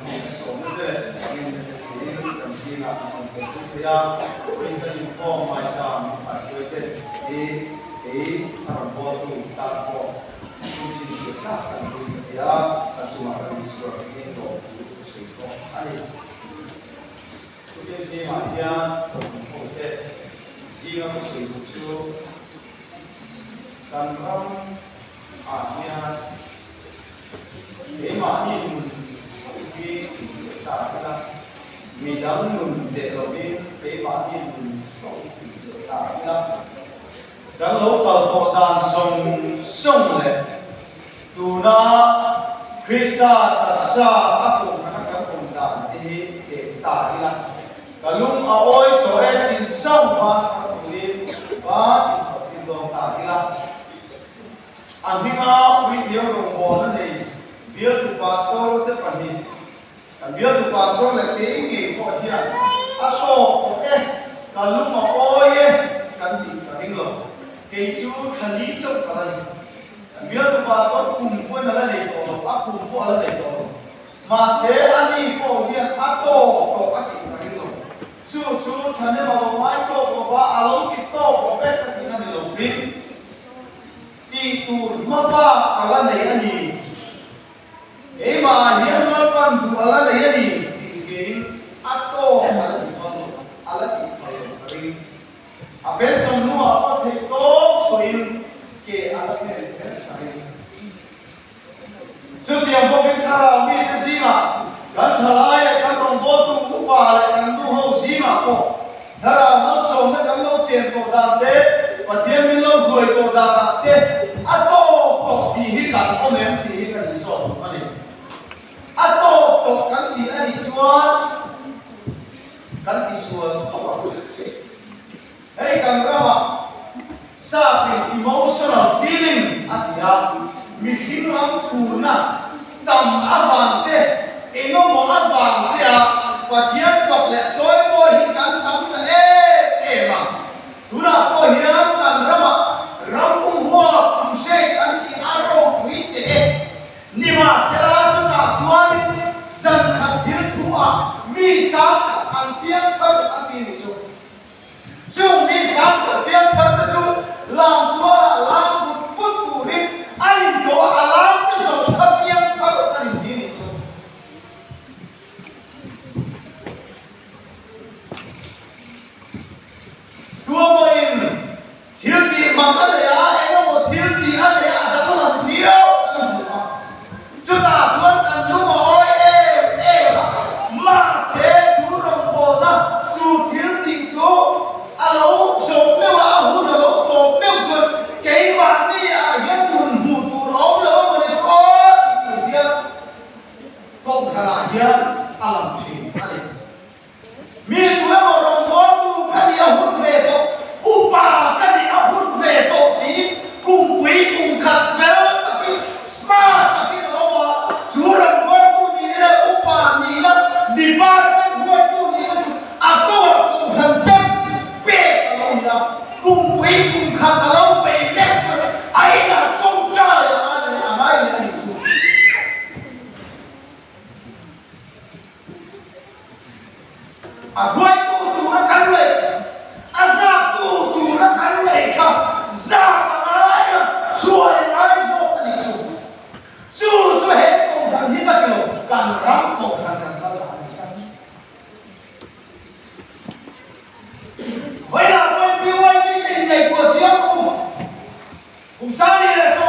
Kohhran ho sawmna te leh ngenna te theiin kan zingah an awm thei thung thei a, vawiin kan inkhawm hmaicham inphaihruai te hi kei a rawn bawltu tan pawh thil chhinchhiah tlak kan tum ka ti a, kan chungah kan insual ngei tawh thu ka sawi bawk a ni. Chutin zingah hian Kohhran ho te zinga ka sawi duh chu kan ram ah hian Keimahni nun chauh hi tih leh ta ila, midang nun leh lovin keimahni nun chauh tih leh ta ila, kan lo kal tawh dan zawng zawng leh tuna Krista taksa a kohhrana kan awm dan te hi teh ta ila, ka lung a awi tawh e ti zauh va thar turin va infaktir dawn ta ila. A hminga puithiam rawngbawlna nei bialtu pastor te pahnih, kan bialtu pastor leh kei ngei pawh hian a tawk tawh e, ka lung a awi e kan tih ka ring lo. Kei chu thla li chauh ka la ni. Kan bialtu pastor kum pawhin a la nei tawh lo, a kum pawh a la nei tawh lo. Mahse a ni pawh hian a tawk tawh a tih ka ring lo. Chu chu thahnem a lo ngai tawk lo va, a lo ti tawk lo vek a tihna ni lo vin. Tih tur hma bak a la nei a ni. Keimah hian Lalpan duh a la nei a ni tih hian a tawk a la ti phal lo, a la tih phal lo ka ring. A pension hnuah pawh theih tawk chhuahin ke a la pen zel ka ring. Chutiang bawkin thlarau mite zingah kan thalai leh kan rawngbawltu upa leh kan nu ho zingah pawh thlarau malsawmna kan lo chen tawh dan te, Pathian min lo hruai tawh danah te a tawk tawh tih hi kan awm em tih hi kan inzawt duh a ni. A tawk tawh kan tih a nih chuan kan tisual khawp ang. Hei kan ramah sapin emotional feeling a ti a, mihring lam phurna tam avang te, engemaw avang te a Pathian fak leh chawimawi hi kan tam ta em em a. Tunah pawh hian kan ramah ram huap crusade an tih a ropui teh e. Nimahsela chutah chuanin zan khat thil thu ah mi sang khat an piang thar a ti ni chu. Chung mi sangkhat bial thar te chu lam tualah lam put put turin an inko a, a lam te zawng kha bial thar an inti nih chu. Tuamawin thil tih mak a nei a, engemaw thil tih a nei a, a danglam viau kan hmu a. Chutah chuan kan lung a awi em em a, mahse chu rawngbawlna, chu thil tih chu a lo zawh meuh a, a hun a lo tawp meuh chuan keimahni ah hian nun hmuh tur a awm lo a mawni chu aw tih tur hian Kohhranah hian a lang thin a ni. Mi tu emaw rawngbawltu ka nih a hun ve tawh, upa ka nih a hun ve tawh tiin kumpui kum khat fel takin, smart takin a awm a, chu rawngbawltu nihna leh upa nihna, department huaitu nihna chu a kawngah kohhran deuh pek a lo ni a, kumpui kum khat a lo vei mek chuan a inah tawngtai a ngai leh a nih chu. A hruaitu tura kan leh a zaktu tura kan leh kha zak a ngai a, hruai a ngai zawk a nih chu. Chu chu he kohhran hi ka ti lo, kan ram kohhran kan kal dan a ni tlat. Vawilah pawhin PYD te inngaihtuah chiang u. Kum 12.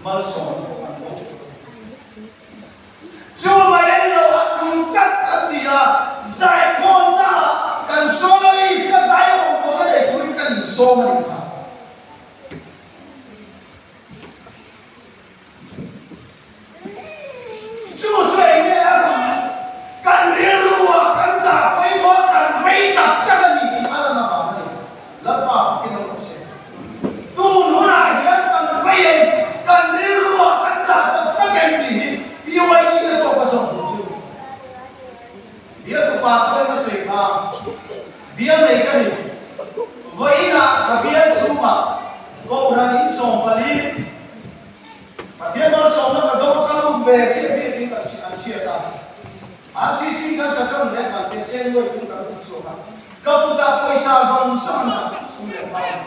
Malsawmna pawh kan dawng tawh lo. Chu mai a ni lo, a tum tlat an ti a, zaikhawnna ah kan soloist ka zai awm pawh na nei turin kan insawm a nih kha. Chu chu eng nge a rawn kan rilru ah kan dah pawimawh kan rei tak tak a ni tih a lan avang a ni. Lalpa fakin a rawh se. Tun hunah hian kan rei em, kan rilru ah kan dah tak tak em tih hi PYD te pawh ka zawh duh chu. Bialtu pastor in a sawi kha bial nei ka ni. Vawiinah ka bial chhungah Kohhran in 14 Pathian malsawmna ka dawng a ka lut ve chiah biakin kan an chhiat a. RCC kan sa ṭan leh kal te cheng nuai thum kan lut chhuak a. Ka kutah pawisa zawng zawng an dah sum leh phai a.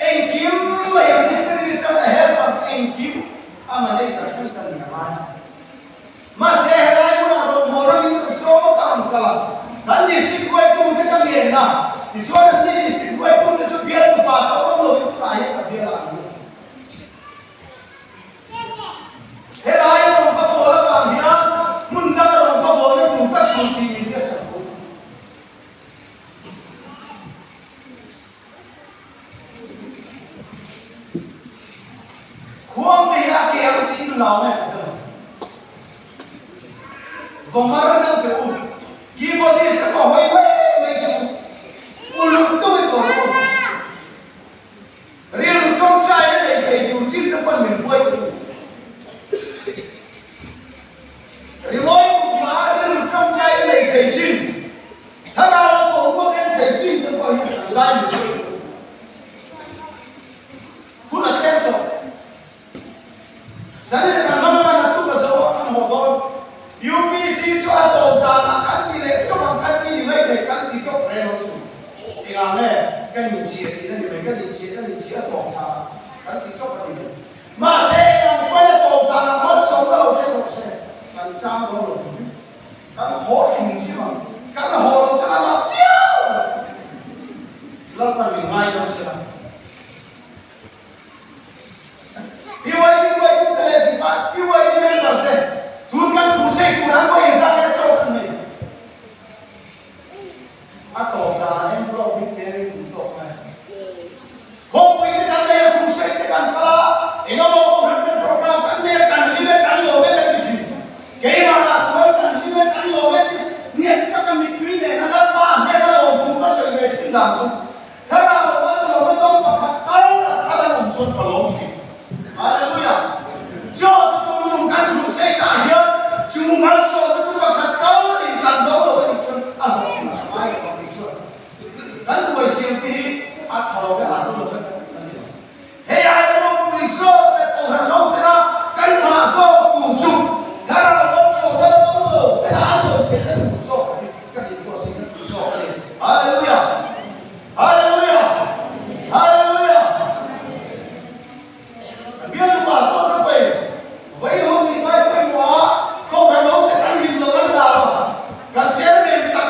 Engkim mai a mistiri ṭan a helper engkim a manager ṭan ṭan ni a ngai. Mahse helai hmunah rawngbawlna min rawn sawm a ka rawn kal a, kan district hruaitute ka ngen a, tichuan an ni district hruaitute chu bialtu pastor awm lovin tunah hian ka bial a an ni. Helai a rawn ka bawl avang hian hmun danga rawn ka bawlna tur ka chhun tih in ka sak bawk. Khuang te hi a ke ang tiin lau nge ka hre lo. Va mar deuh teh u. Keyboardist te pawh hawi mai mai suh u. Uluk deuh in tawh rawh u. Rilru tawngtaina nei thei tur chin te pawn min hruai teh u. Rimawi kutma a rilru tawngtaina nei thei chin, thlarau a boruak en thei chin te pawh hi an zai min hruai teh u. Hun a tlem tawh. Zanin kan hmang anga naktuk a zo a kan haw dawn. UPC chu a tawp zanah kan ti leh chawk ang kan ti ni mai thei kan ti chawk reng lo chu. Engah nge kan inchhiah tihna ni mai kan inchhiah kan inchhiah a tawp zanah kan ti chawk a ni mai. Mahse engang pawn a tawp zanah malsawmna lo thleng rawh se kan chang dawn lo hrim. Kan haw thleng hrim ang. Kan haw lo chuan amah viau ang. Lalpan min ngai dawn sela. PYD hruaitute leh PYD member te tun kan crusade tur an vawi zat nge chaw kan nei. A tawp zanah envelope min pe ring duh tawk mai. Khawmpui te kan nei a, crusade te kan kal a, engemaw kohhran te program kan nei a, kan hlim e, kan lawm e kan ti thin. Keimah lah chuan kan hlim e, kan lawm e tih nghet taka mittui nena Lalpa hnena lawmthu ka sawi ve thin dan chu Thlarau malsawmna dawng pakhat tal a thar an awm chuan ka lawm thin. Hallelujah! Chaw chu tum tum kan chhun sei tah hian chu malsawmna chu pakhat tal in kan dawng lo a nih chuan a hlawh thin a ngai lo ang tih chuan kan buai siam te hi a tha lo ve a hlu lo ve kan tih a ni lo. Hei aia ropui zawk leh kohhran ho tena kan nghah zawk tur chu Thlarau malsawmna la dawng lo tena an rawn theihna tur zawk hi kan intuahsihna tur zawk a ni. Hallelujah! Hallelujah! Hallelujah! Kan bialtu pastor te pawhin vawiin hun ni kai pawimawh a kohhran ho te kan hlim lo kan hlau a, kan chairman tak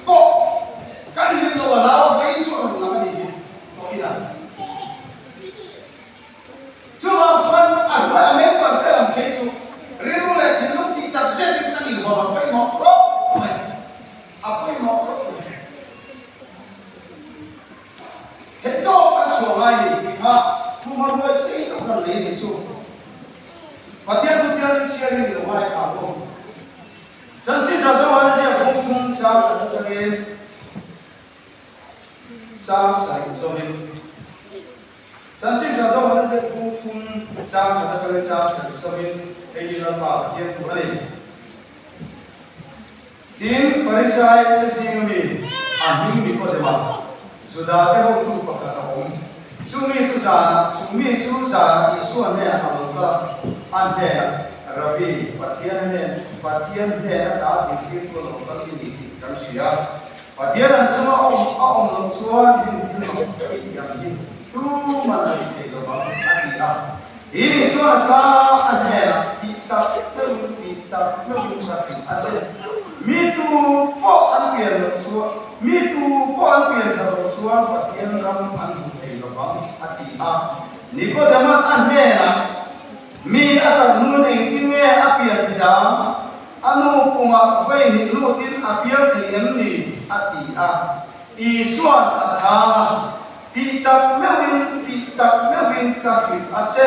pawh kan hlim lo a hlau a, vawiin chu a rawn lang a ni hi. Tawh ila. Chuvang chuan a hnuai a member te lam phei chu rilru leh thinlung tih tak zetin kan inhawn a pawimawh khawp mai. A pawimawh khawp mai. He tawk an chhuah ngai ni tih kha thu hmanruai sei tak kan nei ni chu. Pathian thu thiangin chhiarin i lo ngaithla bawk. Chanchin tha Zohana ziak kawng thum chang khat atangin Chang saih zawmin Chanchin tha zawk an zir phung thum chang khat atangin chang saih zawmin hei hi Lalpa Pathian thu a ni. Tin, Farisai te zinga mi a hming Nikodema, Juda te hotu pakhat a awm. Chu mi chu zanah, chu mi chu zanah Isua hnenah a lo kal a, a hnenah, Rabbi, Pathian hnen, Pathian hnen ata zirtirtu a lo kal i ni tih kan hria. Pathian an chunga awm a awm loh chuan heng thil mak ka tih ang hi tuman a ti thei lo vang, a ti a. Isua sa a hnenah tih tak meuhin tih tak meuhin ka ti a che. Mi tu pawh an pian loh chuan mi tu pawh an pian thar loh chuan Pathian ram an hmu thei lo vang, a ti a. Nikodema a hnenah. Mi a tar hnun engtin nge a pian ti dang? A nu pumah vei hnih lutin a piang thei em ni? a ti a. Isua'n a chhang a, Tih tak meuhin, tih tak meuhin ka hrilh a che.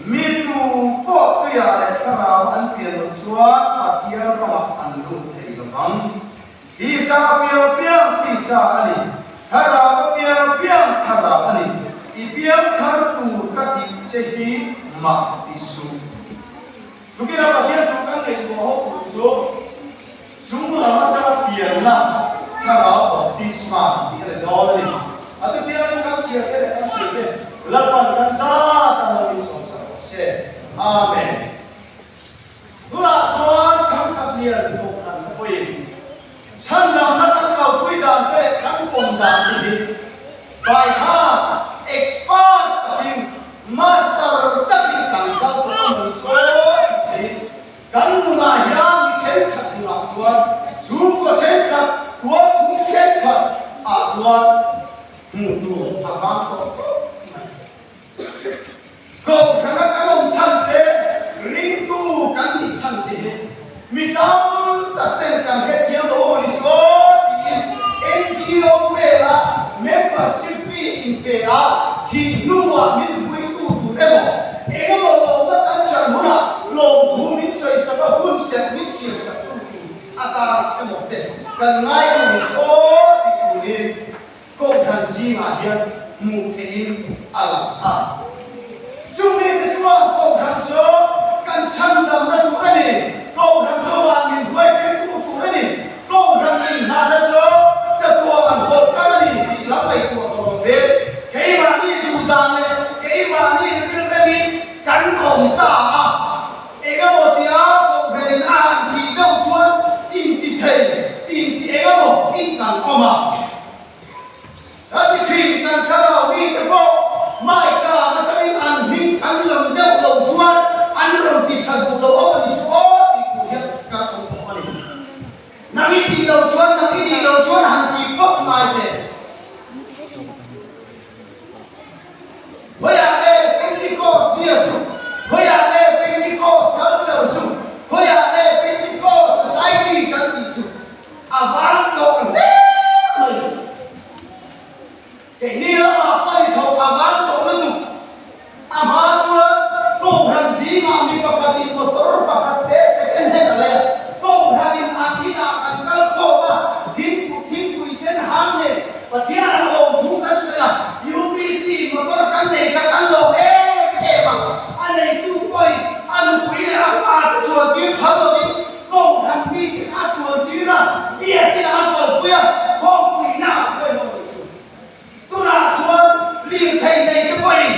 Mi tu pawh tuiah leh thlarau an pian loh chuan Pathian ramah an lut thei lo vang. Tisa a piang a piang tisa a ni, thlarau a piang a piang thlarau a ni. I piang thar tur ka tih che hi mah ti suh. Tukina Pathian thu kan ngaihtuah ho tur chu chung lam atanga pianna thlarau baptisma tih a ni dawn a ni. A chutiangin kan chhiar te leh kan sawi te Lalpan kan zat a lo insawmsak rawh se. Amen. Tunah chuan chhangkhat lian kohhran ka pawhin chhandamna kan kalpui dan te leh kan pawm dan te hi by heart expert takin master takin kan kal tawh a hmu sawi thei. Kan nunah hian mi thenkhat nunah chuan chhungkaw thenkhat, tual chhung thenkhat ah chuan hmuh tur a vang tawh khawp mai. Kohhrana kan awm chhan te, ringtu kan nih chhan te hi mi tam tak ten kan hrethiam lo awm a ni chuan tiin NGO vela membership fee inpe a thih hnuah min vuitu tur emaw engemaw lawmna kan chan hunah lawmthu min sawisak a hun serh min siamsak tu tur atan emaw te kan ngai a ni chuan tih turin Kohhran zingah hian hmuh theihin a lang a. Chumi te chuan Kohhran chu kan chhandamna tur a ni, Kohhran chu van min hruaithlengtu tur a ni, Kohhran inhnahna chu chatuah an hawlh kang a ni tih lam ngaihtuah tawh lo ve. Keimahni duhdan leh keimahni rilremin kan awm ta a, engemaw tia Kohhranin a han tih deuh chuan inti thei, inti engemaw in kan awm a. Ka ti thin, kan thlarau mite pawh hmaithla atangin an hming kan lam deuh lo chuan an rawn ti tha duh lo awm a ni chu aw tih tur hian kan awm tawh a ni. Nang i tih lo chuan, nang i nih lo chuan han tih phawt ngai teh. Khawiah nge Pentecost zia chu? Khawiah nge Pentecost culture chu? Khawiah nge Pentecost society kan tih chu? A vang tawh hle mai. Keini lamah pali thawk a vang tawh lutuk. A hma chuan Kohhran zingah mi pakhatin motor pakhat te second hand a lei a. Kohhranin an inah kan kal khawm a, thingpui sen hang nen Pathian a lawmthu kan sawi a, UPC motor kan nei kha kan lawm em em a, a neitu pawhin a nupui leh a fate chuan tir phal lovin Kohhran mite a chuan tir a, biakin a kalpui a, khawmpuina a pawimawh nih chu. Tunah chuan lirthei nei te pawhin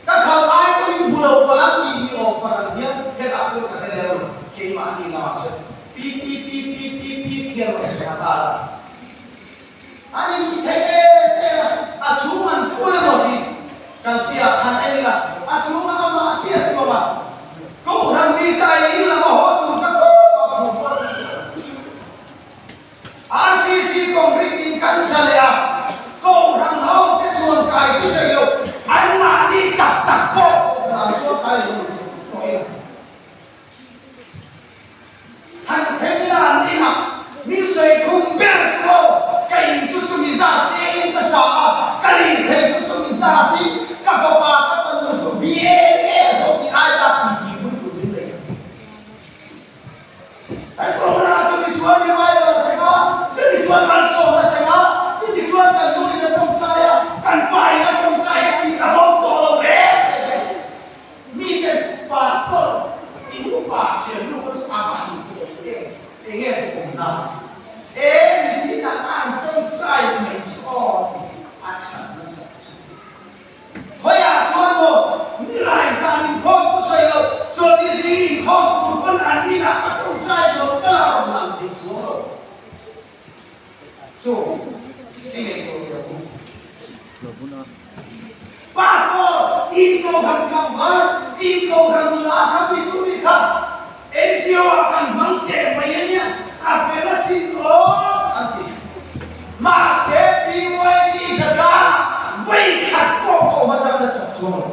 ka khal lai te min hmu lo palh ang tih ni awm far ang hian hetah chuan ka hre lem lo, keimahni lamah chuan pip pip pip pip pip pip hian rawn hre ta la. An inti thei em em a, a chhung an ful emaw tih kan tia khan en ila, a chhunga amah a chhia chhuak a, Kohhran mi ka ei in lama haw tur ka tawp a phur pawh a ni. RCC concrete in kan sa leh a, Kohhran ho te chuan kai chu sawi lo, anmahni tak tak pawh Kohhran ah chuan kai lo ni chu tawh ila. Han then ila an inah min sawi khum ber chu aw, ka in chu chumi za sengin ka sa a, ka lir thei chu chumi za tih ka fapa ka fanu chu BA zawk tih ai tak ti ti pui tur min nei a. Kan kohhranah chumi chuan revival a thleng a, chumi chuan malsawmna a thleng a, chumi chuan kan nuin a tawngtai a, kan pa in a tawngtai a tih a hawng tawh lo reng reng. Mite pastor in upa thiannu kha chu a va han tuam em? Enge tuamna? E mithinah a an tawngtai mai chu aw tih hi a that nasa chu. Khawiah chuan maw nilai zan inkhawm chu sawi lo, chawlhni zing inkhawm tur pawn an inah ka tawngtai dawn ka la rawn lang thei chuang lo. Chu i ngei tawh teh ang u. Pastor, in kohhran tlangval, in kohhran nula kha mi chu mi kha NGO ah kan hmang teh mai a nia, a fel asin aw an ti. Mahse PYG ka tlangah vawikhat pawh ka awm atangin a thawk chuang lo.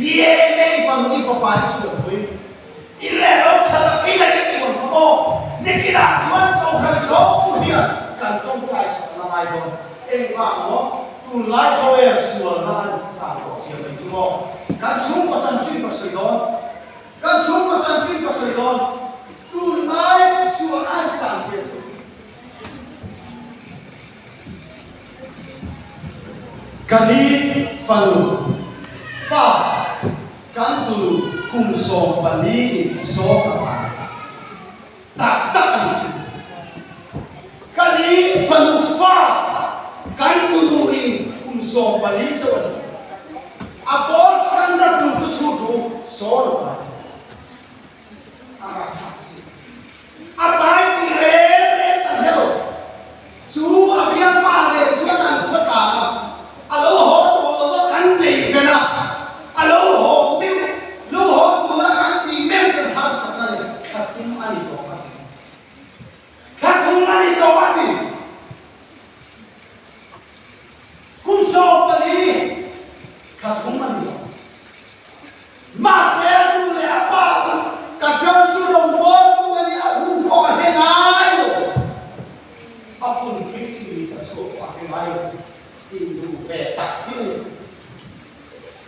BMA i fanu i fapa i chhuanpui i leh lo tha tak i leh i chhuan kha maw? Nikinah chuan Kohhran tho hian kan tawngtai sak la ngai dawn. Engvang maw? Tunlai khawvel sualna an chang tawh sia mai chu maw? Kan chhungkaw chanchin ka sawi dawn. Kan chhungkaw chanchin ka sawi dawn. Tunlai sualna an sang zia chu. Ka ni fanu fa kan tunu kum 14 in sawm a pai tak tak a ni chu. Ka ni fanu fa kan tunu in kum 14 chauh a ni. A pawl standard tur chu chhut ru sawm a pai. A rapthlak si. A pai tih reng reng kan hre lo. Chu a bialpa nen chuan an khaw tlang a, a lo haw tawh lo a kan nei vel a, a lo haw meuh, lo haw tura kan tih meuh chuan harsatna leh thla thum a ni tawh a ti. Thla thum a ni tawh a ti. Kum 14, thla thum a ni tawh. Mahse a nu leh a pa chu ka ṭan chu rawngbawltu a nih a hun pawh a hre ngai lo. A hun khi sa chhuah pawh a hre ngai lo. Induh ve tak hi a ni.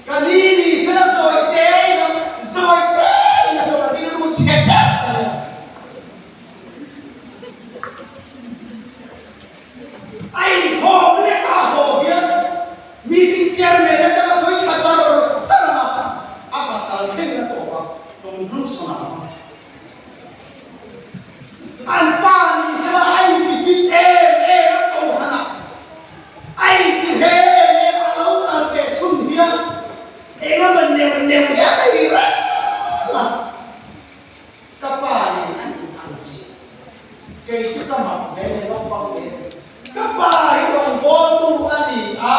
Ka ni ni sela zawi tein a zawi tein a ṭawng a rilru chhe deuh a ni. A inkhawm lek a haw hian meeting chairman atanga sawi thla char char ang a, a pasal thleng a tawp a, conclusion a hmang. An pa ni sela a inti fit em em a kohhran a, a inti hle em em a lo kal ve chhun hian engemaw neuh neuh hian a ih reng a. Ka pa nen an in ang chiah. Kei chu ka mak hle le naupang hle. Ka pa hi rawngbawltu a ni a,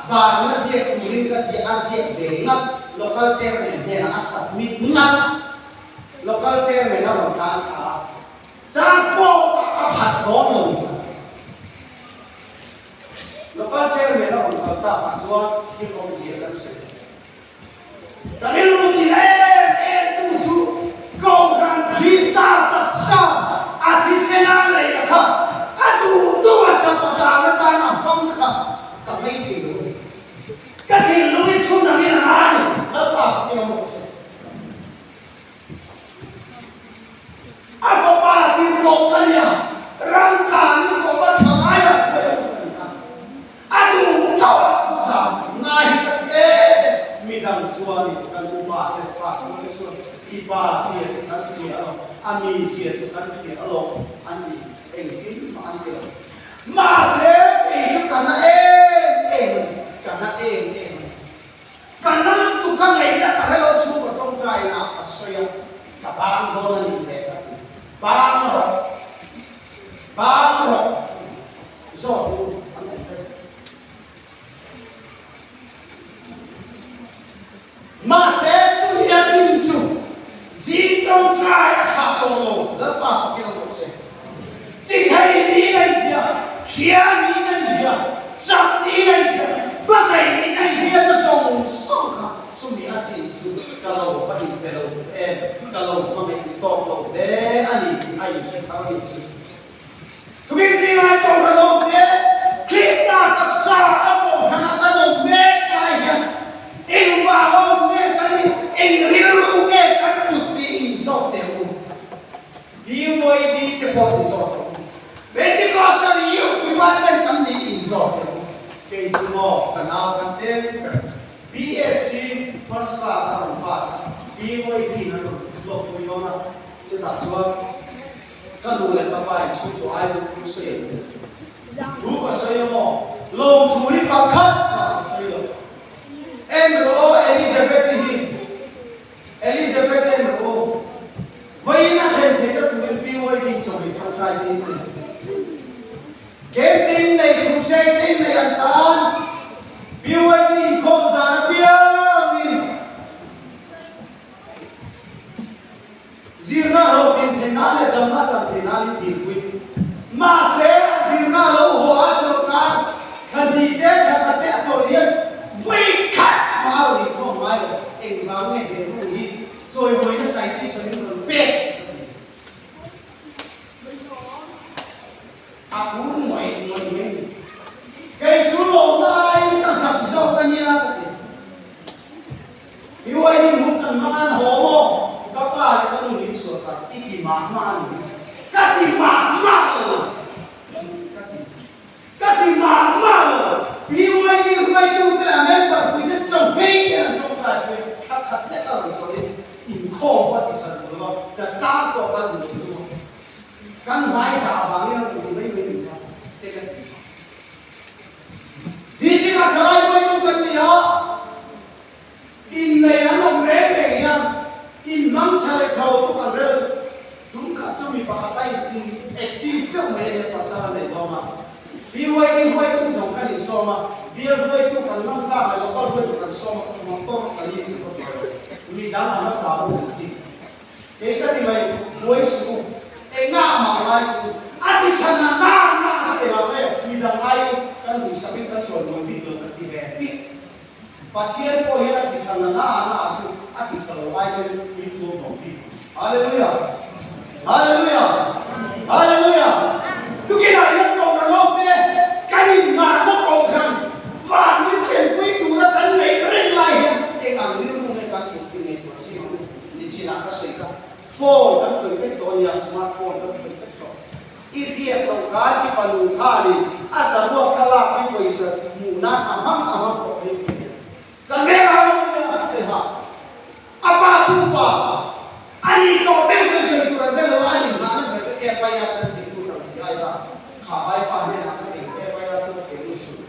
banna ziak turin ka ti a ziak ve ngat. Local chairman hnenah a submit ngat. Local chairman a rawn tlan thla a, transport ah a phat dawn lo ni ka ti. Local chairman a rawn kal takah chuan thil awmzia kan sawi thei. Ka rilru ti em em tu chu Kohhran Krista taksa a thisen a lei a kha a duh duh a sapatan atan a hmang kha ka hmei thei lo a ni. Ka thinlung hi chhun angin a ngai lo, Lalpa fakin awm rawh se. A fapa tirhkoh ka nia, ram tlanin kawm a tha lai a hruai ho ka ni a. A duh tawh a zam ngai hi ka ti em em. Midang chuanin kan upa te pastor te chuan i pa zia chu kan hria alawm, a mi zia chu kan hria alawm an ti, engtin mah an ti lo. Mahse kei chu ka na em em a ni, ka na em em a ni. Ka na lutuk ka ngaihna ka hre lo chhungkaw tawngtaina ka sawi a, ka bang dawn a nih leh ka ti. Bang rawh, bang rawh ka ti. Zawk u an awm vek. Mahse chumi a chin chu zing tawngtai a thlah tawh lo, Lalpa fakin awm rawh se. Ti thei niin a inhria, hria niin a inhria, chak niin a inhria, hmangaih niin a inhria ta zawng zawng kha chumi a chin chu ka lo va inpe lo em, ka lo hmangaih tawk lo hle a ni tih a inhre thar a nih chu. Tukin zingai Kohhran awm te, Krista taksa a Kohhrana kan awm mek lai hian engvang a awm nge kan nih, eng rilru nge kan put tih inzawt teh u. BYD te pawh inzawt teh u. Pentecostal Youth Department kan nih inzawt teh u. Kei chu maw ka nau kan tel ber. BSc first class a rawn pass a, BYD in an rawn hlawkpui dawn a, chutah chuan Ka nu leh ka pa in chhungkaw ai lut thu sawi ang che. Thu ka sawi a maw? Lawmthu hi pakhat mah ka sawi lo. En rawh aw Elizabeth-i hi. Elizabeth en rawh aw. Vawiin a thlen theihna turin PYD chawhmeh tangtai te in nei. Camp te in nei, crusade te in nei an tan. PYD inkhawm zan apiangin. Zirna hlawhtlin theih nan leh damna chan theih nan in dilpui. Mahse, a zirna lo haw a chawlhkar thla hnih te, thla khat te a chawlh hian lo, engvang nge he nu hi chawimawina citation in rawn pek ka ti. A kun ngawih ngawih mai ni. Kei chu lawmna aiin ka zak zawk a nia ka ti. BYD hun kan hmang an haw maw? Ka pa leh ka nu min chhuahsak i ti mah mah a ni. Ka ti mah mah lo. Ka ti ka ti mah mah lo. BYD hruaitute leh a member puite chawhmei te an tawngtai pui thla khat lek a rawn chawlh in inkhawm pawh a ti tha duh lo a, ka tan pawh kha duh lo chu maw. Kan hmai zah avangin a rawn ti mai mai ni kha te ka ti. District ah thalai hruaitu kan ni a, innei an awm reng reng hian inhmang tha leh tha lo chu kan hre lo. Chung khat chu mi pakhat a in active deuh mai a nia, pasal a nei dawn a. BYD hruaitu zawng kan insawm a, bial hruaitu kan ngam tlak leh local hruaitu kan sawm a, motor kan in in khaw thaw lo. Mi dang a hmasa ho an thi. Kei ka ti mai, buai suh u, engah mah ngai suh u, a ti tha na na na chu engah nge midang aiin kan duhsakin kan chawimawi bik lo ka ti ve bik. Pathian pawh hian a ti tha na na na chu a ti tha lo ai chuan min tuam lo bik. Hallelujah! Hallelujah! Hallelujah! Tukinah hian kohhran ho te kan inngahna kohhran van min thlenpui tura kan neih reng lai hian eng ang rilru nge kan thutpui ngaihtuah chhin ang u? Nichinah ka sawi kha phone kan khawih vek tawh a nia, smart phone kan khawih vek tawh. I hriat loh khan i fanu khanin a saruak thlalak hi pawisa hmuh nan a hmang a hmang tawh mai tih nen. Kan veng a lo nia a che ha. A pa chu pa a nih tawh ber chuan sawi tur an hre lo a, a inhmahna ber chu FIR kan tih tur ang tih ai kha kha ai pa hnenah ka thei FIR chu ka thei lut suh.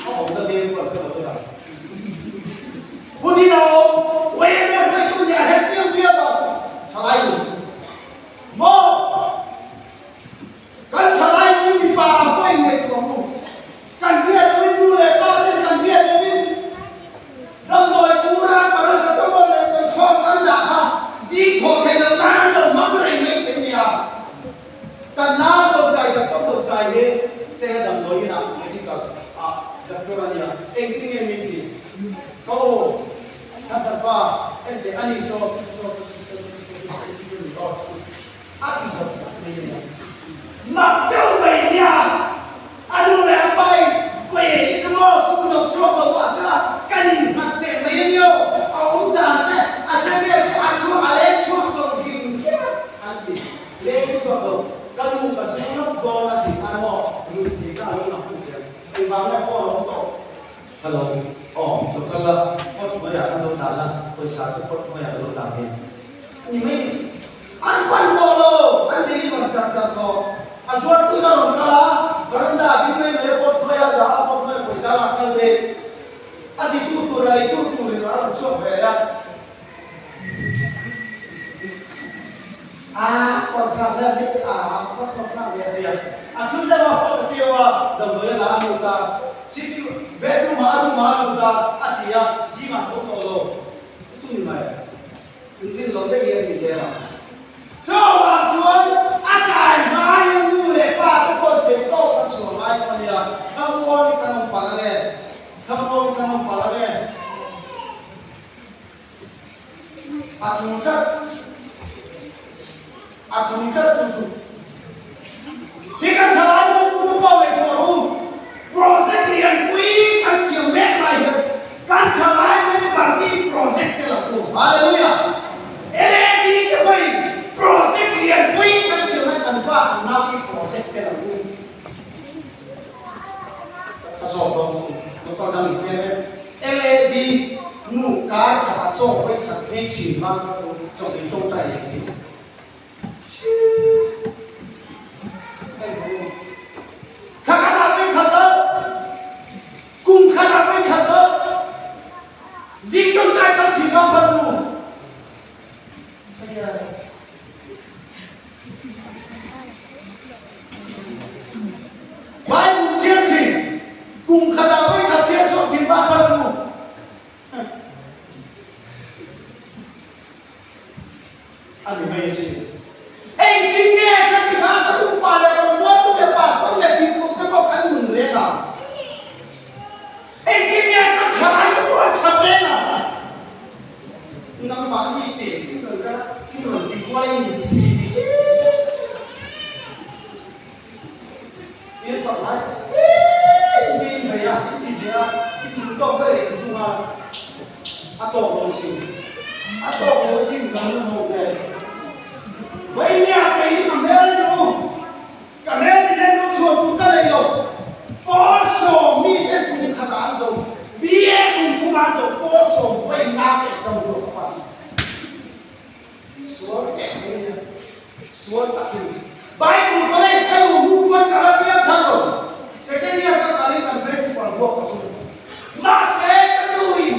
A awmna veng pawh an hre lo vek ang. Hun in a awm, YMA hruaitu nih a hre chiang viau ang, thalai nun chu. Maw? Kan thalai chu mipa ang pawh inngaihtuah ang u. Kan hriat loin nu leh pa ten kan hriat loin damdawi tura paracetamol leh kawlchhawm kan dah kha zing thawh theih loh nan an lo hmang reng mai thei nia. Kan nau dawhchai doctor dawhchai hi che a damdawi inah medical ah doctor a nia engtin nge min ti ka aw thathat pa enteh ani saw chu chu saw chu chu chu chu chu chu chu chu ni aw chu a ti zawk zawk mai a nia mak deuh mai nia a nu leh a pa in vawi ei chu maw sum dawk chhuak lo mahsela kan in nghat teh mai a nia aw a awm dan te a che vel te a chhuak a leng chhuak lo hrim hrim a an ti. Leng chhuak lo, ka nu ka zing lawk dawn a ti khan maw lui thei ka alo lang hun zel, engvang nge phone a awm tawh? Hello, aw lo kal la, pot hnuaiah khan lo dah la, pawisa chu pot hnuaiah ka lo dah ve. Ni mai ni, an pan tawh lo, an deliver char char tawh, a zuartu in a rawn kal a, veranda a ding mai mai a, pot hnuaiah a dah a, pot hnuaiah pawisa a lak kal ve, a titu tur a leitu turin a rawn chhuak ve leh a. A kawrthlak leh a mit a a kawrthlak leh a ti a, a thu deuh a pawt a tiu a, damdawi a la a lut a, sitting bedroom ah a room ah a lut a, a ti a, zingah tho tawh lo chu chu ni mai, inrin lo daih hi a ni zel a. Chuvang chuan a tlai hmain nu leh pa te pawh theih tawk an chhuah ngai pawh a nia, thlamuangin kan awm palh ange, thlamuangin kan awm palh ange. A tul tlat a tul tlat chu chu hi kan thalai mawltu te pawh ngaihtuah rawh u project lianpui kan siam mek lai hian kan thalai member te project te lang u hallelujah LAD te pawhin project lianpui kan siam lai kan fa kan nau te project te lang u ka zawk dawn chu local dang in tlem em. LAD nu kar khat ah chaw hawi khat ngei thin hmang kha chu chaw ei tawngtai leh thin. Thla khat ah vawi khat dal, kum khat ah vawi khat dal, zing tawngtai kal thin hmang kha chu Bible chhiar thin, kum khatah vawi khat chhiar chhuak thin bak kha chu a ni mai a sin. Engtin nge ka ti kha chu upa leh rawngbawltu leh pastor leh biakuk te pawh kan nun reng a. Engtin nge kan thalai te pawh an that reng a. A tawk lo sin. A tawk lo sin kan la hmu ve. Vainia kei hi ka hmel in u. Ka hmel min en u chhuah tur ka nei lo. Pawl sawm mi te kum khat ah an zo. BA kum thum ah an zo. Pawl sawm vawiin a ka exam tur ka pass. Sual teh mai nia. Sual takin. Bible College ka luh hnu pawn ka la piang thar lo. Second year ka kalin kan principal vuak ka tum. Mahse ka nuin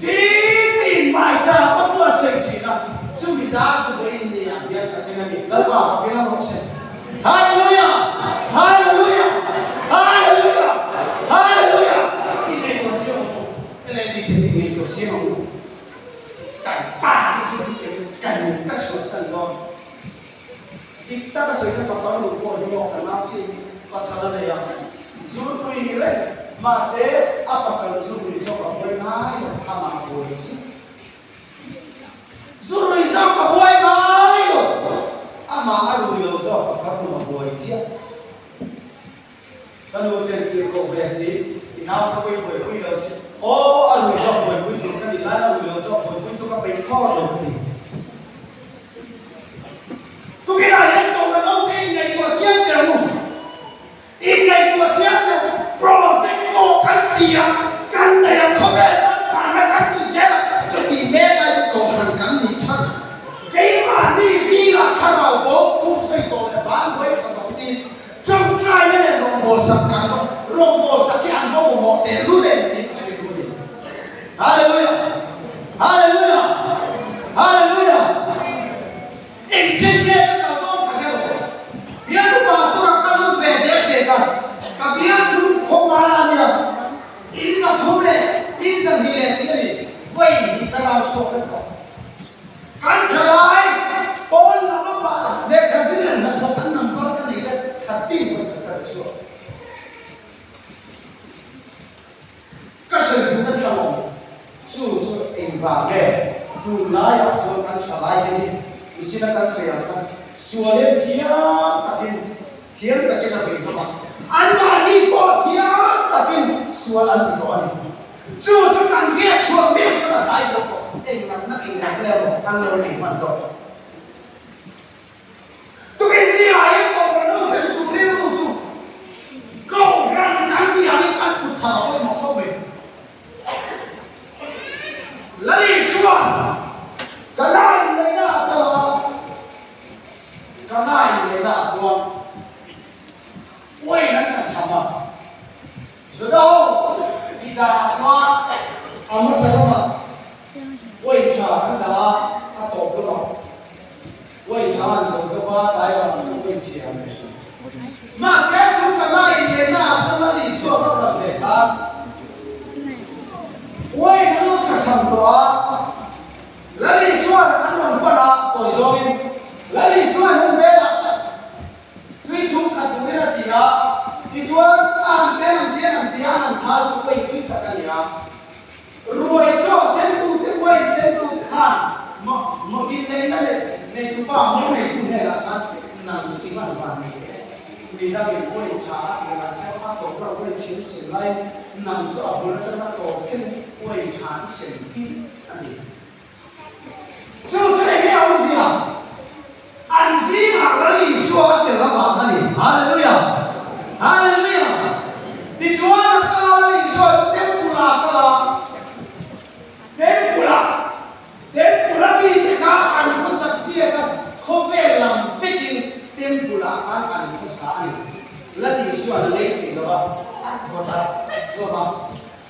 zingtin hmaicha ka buatsaih thin a, chumi zan chu vawiin ni ah hian ka thleng a ni. Lalpa fakin a rawh se. Hallelujah! Hallelujah! Hallelujah! Hallelujah! Ti ngei tur chiang ang u. Ele ti te ti ngei tur chiang ang u. Kan pa hi chu kan ka chhuahsan dawn. Dik taka sawi kha ka farnu pawh hi maw ka nau chi pasal a nei a, zurpui hi reng mahse a pasal zurui zawk a buai ngai lo, amah a buai zui. Zurui zawk a buai ngai lo, amah a rui lo zawk ka farnu a buai chiah. Ka nu ten tir koh ve si, i nau ka pui buaipui lo chu aw a rui zawk buaipui tur ka nih lain a rui lo zawk buaipui chu ka peih thlawr lo ka ti. Tukinah hian Kohhran awmte inngaihtuah chiang teh ang u. Inngaihtuah chiang teh ang project pawh kan ti a, kan nei ang khawvel kan tahna kan ti zel a, chuti mek ai chu Kohhran kan nih chhan. Keimahni zingah thlarau bo phur sawi tawh leh ban buai tha tawh tiin Tawngtaina leh rawngbawlsak kah chu rawngbawlsak hi an va mamawh teh lul em tih ka sawi duh a ni. Hallelujah! Hallelujah! Hallelujah! Engchen nge ka kal dawn ka hre lo. Bialnu pastor ah ka lut ve dek dek a, ka bial chu khawvar a nia, in 300 leh in 200 leh tih a ni, vawi hnih ka rau chhuak vek tawh. Kan thalai pawn lam a pa lehkha zir leh hnathawk an number ka nei vek khat tin pawhin kan ka pe chhuak. Ka sawi duhna chhan awm chu chu engvang nge tunlaiah chuan kan thalai te hi michina kan sawi ang khan sualem thiam takin thiam takin a bei hlawm a, anmahni pawh thiam takin sual an ti tawh a ni. Chu chu kan hriat chhuah mek chuan a tlai zawk tawh. Englatna englat leh emaw kan lo nei hman tawh. Tukin zingah hian Kohhran ho ten chu rilru chu Kohhran kan tih angin kan put thar a pawimawh khawp mai. Lal Isuan ka nai neihna ah ka la a, ka nai neihna ah chuan uain an tla cham a. Juda ho tih danah chuan a hmasa lamah uain tha an dah a, a tawp lamah uain tha an zo deuh a, tlai lamah chuan uain chhia an pe thin. Mahse chu Kana inneihna ah chuan Lal Isua va kal ve khan uain an lo tlachham tawh a, Lal Isua'n an rawn pan a, tawi zawngin Lal Isua'n hun velah Tui chhung khat turin a ti a, tichuan a han ten an ten an ti a, an han thal chu uain tui tak a ni a. Ruai chaw sentute uain sentute khan maw inneihna leh neitupa maw neitu hnenah khan nang chu i hman van nei teh. Mi dangin uain tha a tih an sem a tawp lo uain chhim sem laiin nang chu a bul atanga tawp thlengin uain tha i sem hi a ti. Chu chu eng nge awmzia? An zingah Lal Isua a tel avang a ni. Hallelujah! Hallelujah! Tichuan a kal a, Lal Isua chu temple ah a kal a. Temple ah, temple a mite kha an khawsak zia kha khawvel lam vekin temple ah khan an khawsa a ni. Lal Isua'n a lei thei lo a, a thaw darh vek hlawm a.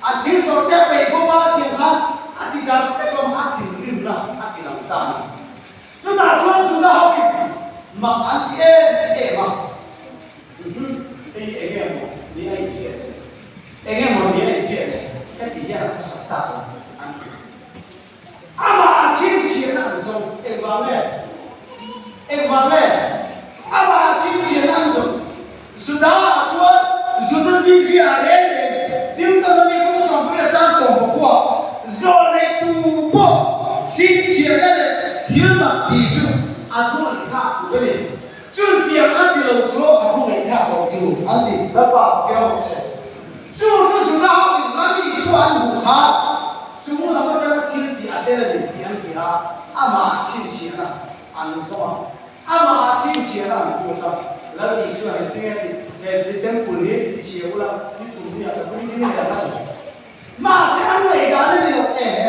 A thil zawrh te a peih bawk a tih khan a ti darh vek awm a thinrimna a ti lang ta a ni. Chutah chuan Juda ho in mak an ti em em a, Uhum, hei eng nge maw ni a inhriat le? Eng nge maw ni a inhriat le? Heti hian a khawsak tak ang an ti. Amah a chhinchhiahna an zawng. Engvang nge? Engvang nge? Amah a chhinchhiahna an zawng. Juda-ah chuan Juda mizia a reng reng. Deuteronomy bung 20 chang 19 zawh neih tu pawh chhinchhiahna leh thil mak tih chu a thu ngaihthlak tur a ni. Chutiang a ti lo chu a thu ngaihthlak lo tur an ti. Lalpa ke rawh se. Chu chu Juda ho in Lal Isua an hmuh kha chung lam atanga. a tel a ni tih an ti a, amah chhinchhiahna an zawng a, amah chhinchhiahna an put a, Lal Isua hian tinge tih he temple hi ti chhia ula ni thum hnuiah ka tum ding leh ang a ti. Mahse an ngaihdan a ni lo e he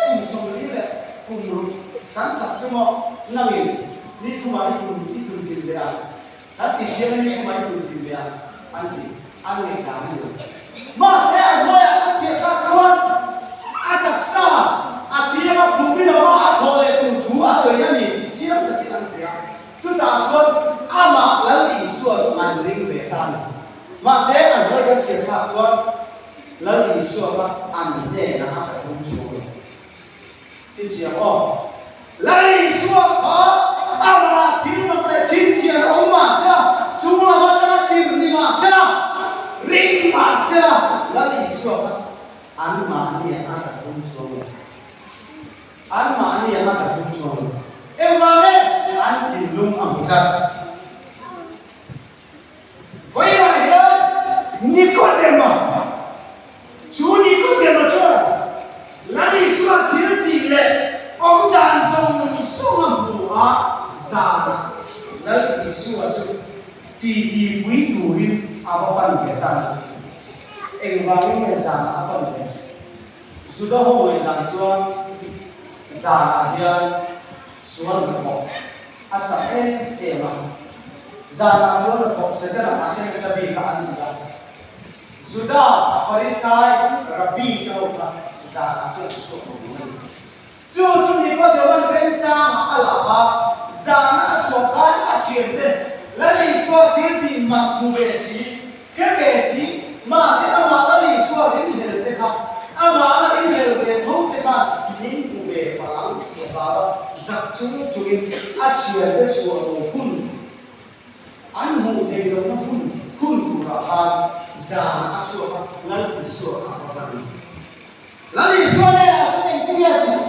kum 40 leh kum ruk kan sak chu maw nangin ni thumah i tun i tun din leh ang kan ti siam a ni thumah i tun din leh ang an ti an ngaihdan a ni lo. Mahse a hnuaiah kan chhiah thlak chuan a taksa a thiang a phum i lo a a thawh leh tur thu a sawi a ni tih chiang takin an hria. Chutah chuan amah Lal Isua chu an ring ve ta a ni. Mahse an hnuai kan chhiah thlak chuan Lal Isua kha an hnenah a tha thum chhung a ni. Chhinchhiah aw. Lal Isua kha amah thil mak leh chhinchhiahna awm mah sela, chung lam atanga tirh ni mah sela, ring mah sela, Lal Isua kha anmahniah a tla thum chhuang lo. Anmahniah a tla thum chhuang lo. Engvang nge? An thinlung a hmu tlat. Vawiinah hian Nikodema, chu Nikodema chuan Lal Isua thil tih leh awm dan zawng zawng a hmu a, zanah Lal Isua chu titi pui turin a va pan ve ta a ni. Engvangin nge zanah a pan ve? Juda ho ngaihdan chuan zanah hian sual hnathawh a chak em em a, zanah sual hnathawh Setana a che nasa bik a an ti a. Juda Farisai Rabbi te ho kha zanah chuan an chhuak lo ding a ni. Chu chu Nikodeuan remchangah a la a, zana a chhuah khan a thiante Lal Isua thil tih mak hmu ve si, hre ve si, mahse amah Lal Isua ringhlel te kha, amah la ringhlel ve tho te khan min hmu ve palh ang tih a hlau a, zak chung chungin a thiante chhuah lo hun, an hmuh theih lohna hun hun turah khan zana a chhuak a, Lal Isua kha a va pan a ni. Lal Isua hnenah chuan engtin nge a tih?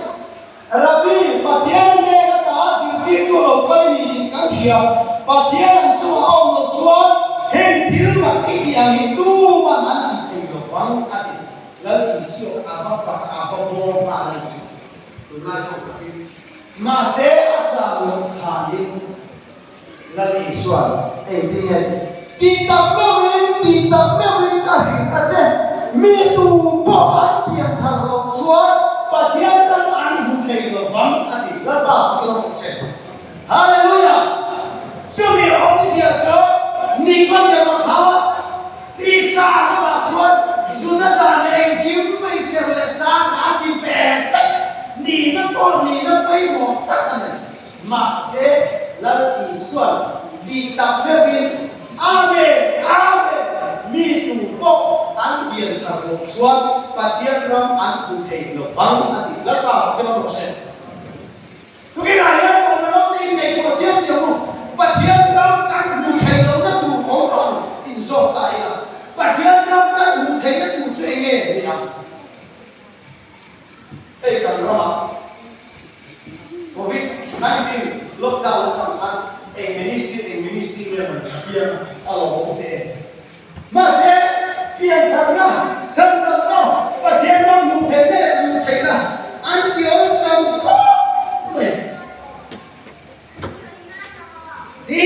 Rabbi, Pathian an nen ata zirtirtu a lo kal a ni tih kan hria. Pathian an chungah a awm loh chuan heng thil mak i tih ang hi tuman an ti thei lo vang, a ti. Lal Isua kha a va fak a, a va bawr nghal a ni chu. Tunlai thawk takin. Mahse, a chang loh thanin Lal Isua'n engtin nge a tih? Tih tak meuhin, tih tak meuhin ka hrilh a che, mi tu pawh an pian thar loh chuan Pathian ram an hmu thei lo vang a ti. Lalpa fak ila bawk se. Hallelujah! Chumi awmzia chu Nikodema kha tisa lamah chuan Juda dan engkim mai ser leh sang kha a ti ve vek, nihna pawh nihna pawimawh tak a ni. Mahse, Lal Isua'n tih tak meuhin, Amen! Amen! Mi tu pawh an pian thar loh chuan Pathian ram an hmu thei lo vang, a ti. Lalpa fak emaw rawh se. Tukinah hian kohna ram te innei pawh chiang tih ang u. Pathian ram kan hmu thei lohna tur awm ang inzawk ta ila, Pathian ram kan hmuh theihna tur chu eng nge ni ang? Hei kan ramah Covid 19 lockdown atang khan eng ministry eng ministry nge rawn piang a lo awm teh e. Mahse piantharna, chhandamna, Pathian ram hmuh theihna leh luh theihna an ti awlsam khawp mai. Hi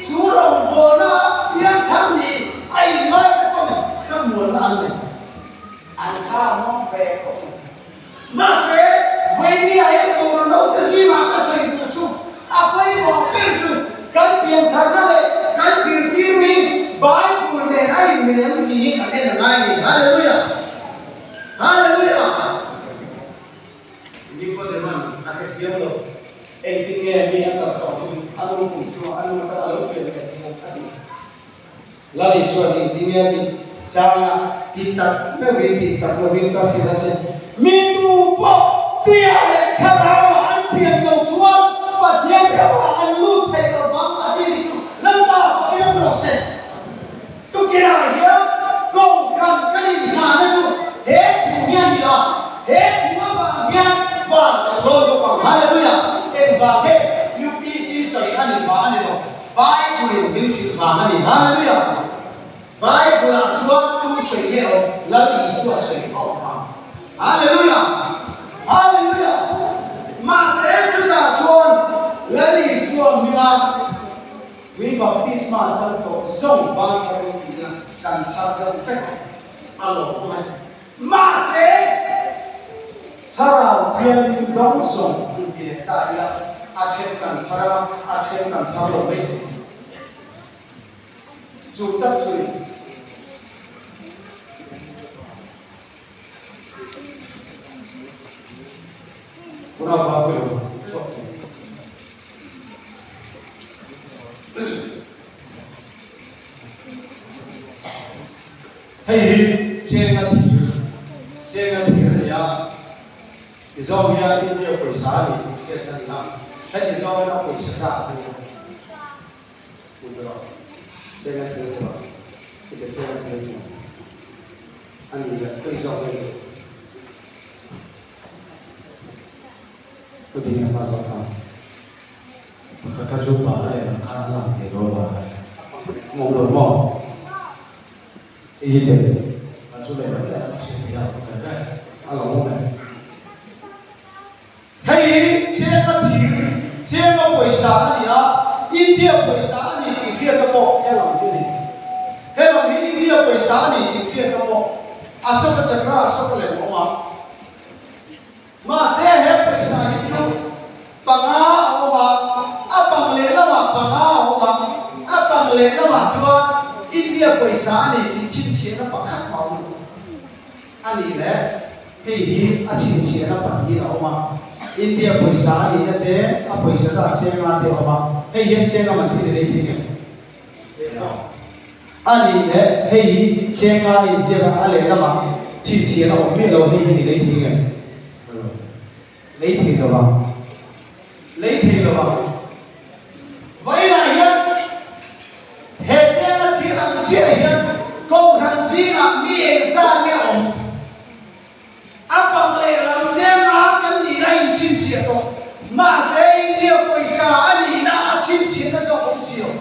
chu rawngbawlna pianthar ni a inngai te pawhin thlamuanna an nei. An tha mawng ve khawp mai. Mahse, Vainia hian Kohhran hote zingah ka sawi duh chu a pawimawh ber chu kan piantharna leh kan zirtirhin Bible nen a inmil em tih hi kan en a ngai a ni. Hallelujah! Hallelujah! Nicodeman a hrethiam lo. Engtin nge mi a kalsuah hun a nu pum chhungah a nu atanga a lo pian leh theih ang a ti. Lal Isua'n engtin nge a tih? Changa ti tak meuhin tih tak lovin ka hrilh a che. Mi tu pawh tuiah leh thlarauah an pian lo chuan Pathian ramah an lut thei lo vang a ti ni chu Lalpa fakin awm rawh se. Tukirah hian Kohhran kan inhnahna chu he thu hi a ni a, he thu avang hian van kan lawi bawk ang. Hallelujah! Engvang he UPC sawi a nih vang a ni lo, Bible in min hrilh vang a ni. Hallelujah! Bible ah chuan tu sawi nge awm? Lal Isua sawi a awm vang. Hallelujah! Hallelujah! zawng ban phar rawh ti ila kan phar deuh vek a lawm awm e. Mahse, Thlarau Thianghlim dawng zawng an ti leh ta ila a then kan phar a, a then kan phar lo mai thei. Chu tak chu ni. Unau pa pawh lo chhuak thei. Hei hi chenga thir, chenga thir a ni a, ti zawng hian India pawisa a ni tih hriat a ni a, heti zawng hian a pawisa zat a ni a. Hmu ta rawh, chenga thir ta rawh, heti chenga thir a ni a, a ni leh khawi zawk nge ni? Khawi nge hma zawk ta? Pakhat kha chu pa a lehlam khan a lang thei lo a Awm lo maw? I hi tel. A chu lehlam lehlam a hriat theih a, ka kal daih. A lo awm em? Hei hi Cheng a thir, Cheng a pawisa a ni a, India pawisa a ni tih hriatna pawh he lam hi a ni. He lam hi India pawisa a ni tih hriatna pawh Ashoka Chakra, Ashoka lem a awm a. Mahse he pawisa hi chu panga a awm a, a pang lehlamah panga a awm a, a pang lehlamah chuan India pawisa a ni tih chhinchhiahna pakhat mah a awm lo. A nih le, hei hi a chhinchhiahna pahnih a awm a, India pawisa a nihna te, a pawisa zat chenga te a awm a, hei hian chenga man thil i lei thei ngem? A nih le, hei hi chenga a inziak a, a lehlamah chhinchhiahna awm miah lo, hei hian i lei thei ngem? Lei thei lo vang. Lei thei lo vang. Vawiinah hian he chenga thir ang chiah hian Kohhran zingah mi engzat nge awm? A bang lehlam chenga kan nihna a inchhinchhiah tawh. Mahse, India pawisa a nihna a chhinchhiahna zawk awm si lo.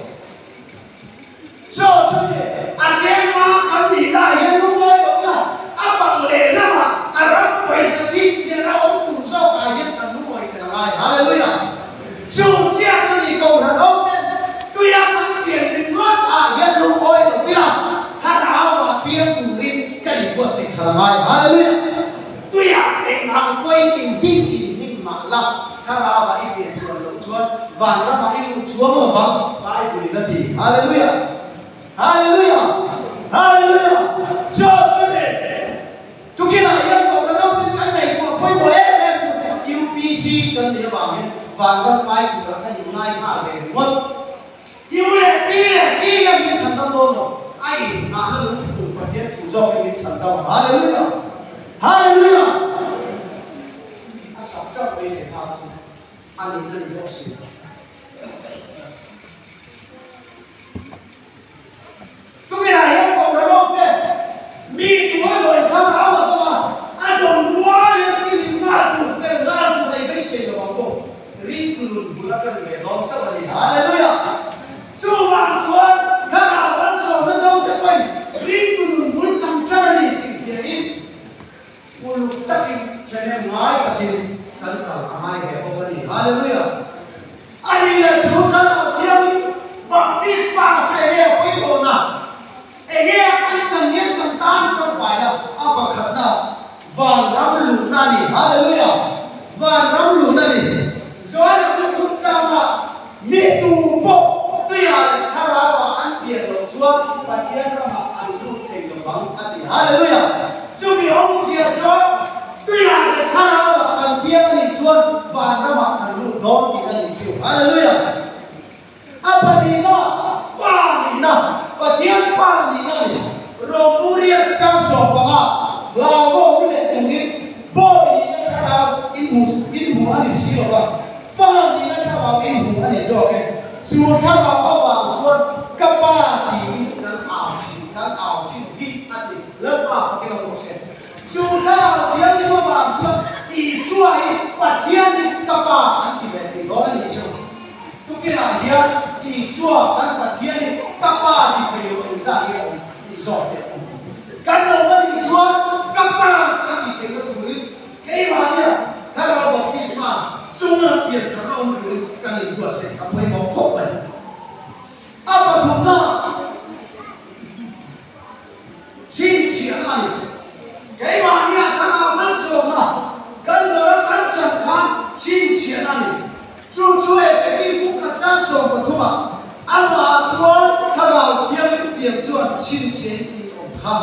Chaw chu ni, a chenga kan nihna ah hian lungngai lo ila, a bang lehlamah a ram pawisa chhinchhiahna awm tur zawk ah hian kan lungngawi tel a ngai. Hallelujah! Chu chiah chu ni Kohhran ho ten tuia kan pian ringawt ah hian lungawi lo ila, Thlarau ah piang turin ka inbuatsaih thar a ngai. Hallelujah! Tuia eng ang pawhin in ding in hnim mah la, Thlarau ah i pian chuan loh chuan vanram ah i lut chuang lo vang, Bible in a ti. Hallelujah! Hallelujah! Hallelujah! Chaw chu ni. Tukinah hian Kohhran naupin kan ngaihtuah pawimawh em em chu UPC kan nih avangin vanram kai turah kan inngai nghal ve ringawt. U leh P leh C hian min chhan dam dawn lo, a inngahna lungphum Pathian thu zawk hian min chhan dam ang. Hallelujah! Hallelujah! A sak teuh mai leh kha chu a nihna ni bawk si lo. Tukinah hian Kohhran awmte mi tuai lawi khan a au a tawng a, a dawn rual hian thil in nghal tur fel nghal tur a i beisei lo ang aw. Ringtu nun bul atang ve dawn chauh a ni. Hallelujah! Chuvang chuan thlarau kan sawmna dawngte pawhin ringtu nun bul kan tan a ni tih hria in uluk takin thahnem ngai takin kan kal a ngai ve bawk a ni. Hallelujah! A nih leh chu Thlarau Thianghlim baptisma chu enge a pawimawhna? Enge a kan chan hian kan tan tangkaina a pakhatna vanram luhna a ni. Hallelujah! Vanram luhna a ni. Joana bu thum changa mi tu pawh tuiah leh Thlarauah an pian loh chuan Pathian ramah an lut thei lo vang a ti. Hallelujah! Chumi awmzia chuan Tuiah leh Thlarauah kan piang a nih chuan vanramah kan lut dawn tih a nih chu. Hallelujah! A pahnihna, fa nihna, Pathian fa nihna a ni. Rawmurian chang sawmpanga hlauhawm leh turin bawi nihna thlarau inhmu inhmu a ni si lo va, fa nihna thlarau inhmu a ni zawk e. Chu thlarau avang chuan ka pa tiin kan au thin, kan au thin hi a ti. Lalpa fakin a awm se. Chu thlarau thianghlim avang chuan Isua hi Pathian hi ka Pa an ti ve thei dawn a nih chu. Tukinah hian Isua kan Pathian hi ka Pa ti thei lo engzah nge awm tih zawk te a awm. Kan lo va nih chuan ka Pa kan ti theihna turin keimahnia thlarau baptisma chunglam pian tharna awm turin kan inbuatsaih a pawimawh khawp mai. A pathumna. chang 13 ah amah chuan Thlarau Thianghlim tiam chuan chhinchhiah in in awm kha.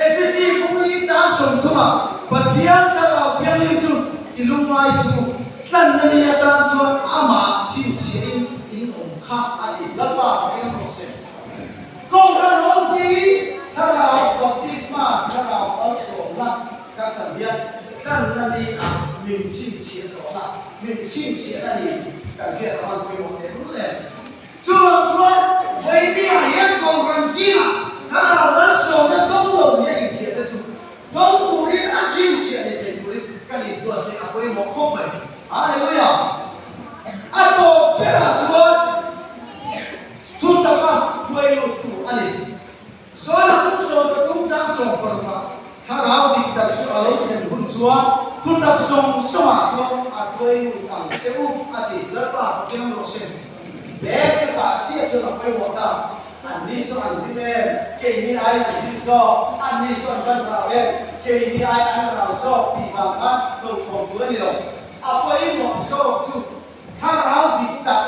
Efesi bung li chang 30 ah Pathian Thlarau Thianghlim chu ti lungngai suh u, tlanna ni atan chuan amah chhinchhiah in in awm kha a ti. Lalpa eng a rawh se. Kohhran ho hi Thlarau baptisma, Thlarau malsawmna kan chan hian tlanna ni ah min chhinchhiah tawhna, min chhinchhiahna ni tih kan hriat a van pawimawh teh lul em. Chuvang chuan vawinia hian Kohhran zingah Thlarau malsawmna dawng lo ni a inhriatna chu dawng turin a chhinchhiah ni thei turin kan inbuatsaih a pawimawh khawp mai. Hallelujah! A tawp berah chuan Thu taka hruai lut tu a ni. Zawn a hun 13 chang 16 ah Thlarau dik tak chu a lo thlen hun chuan thu tak sawng sawngah chuan a hruai lut ang che u a ti. Lalpa fakin awm rawh se. He chutah chiah chuan a pawimawh ta. Anni chu an hlim em? Keini aiin an hlim zawk. Anni chu an van rau em? Keini aiin an rau zawk tih vang khan hlauhthawm tur a ni lo. A pawimawh zawk chu Thlarau dik tak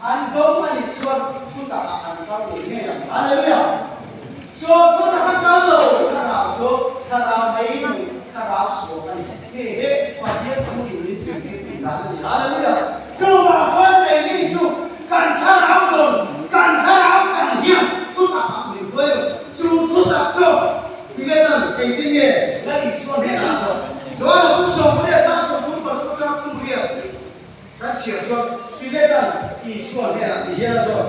an dawng a nih chuan thu takah an kal ngei ngei ang. Hallelujah! Chuan thu taka kal lo thlarau chu thlarau mai ni, thlarau sual a ni. Hei hi Pathian thu in min zirtir tih dan a ni. Hallelujah! Chuvang chuan keini chu kan thlarau dawn, kan thlarau chan hian thu takah min hruai lo. Chu thu tak chu Tibetan engtin nge Lal Isua hnenah a zawh? Joana bung 18 chang 30 paruk atanga 38 kan chhiar chuan Tibetan Isua hnenah ti hian a zawh,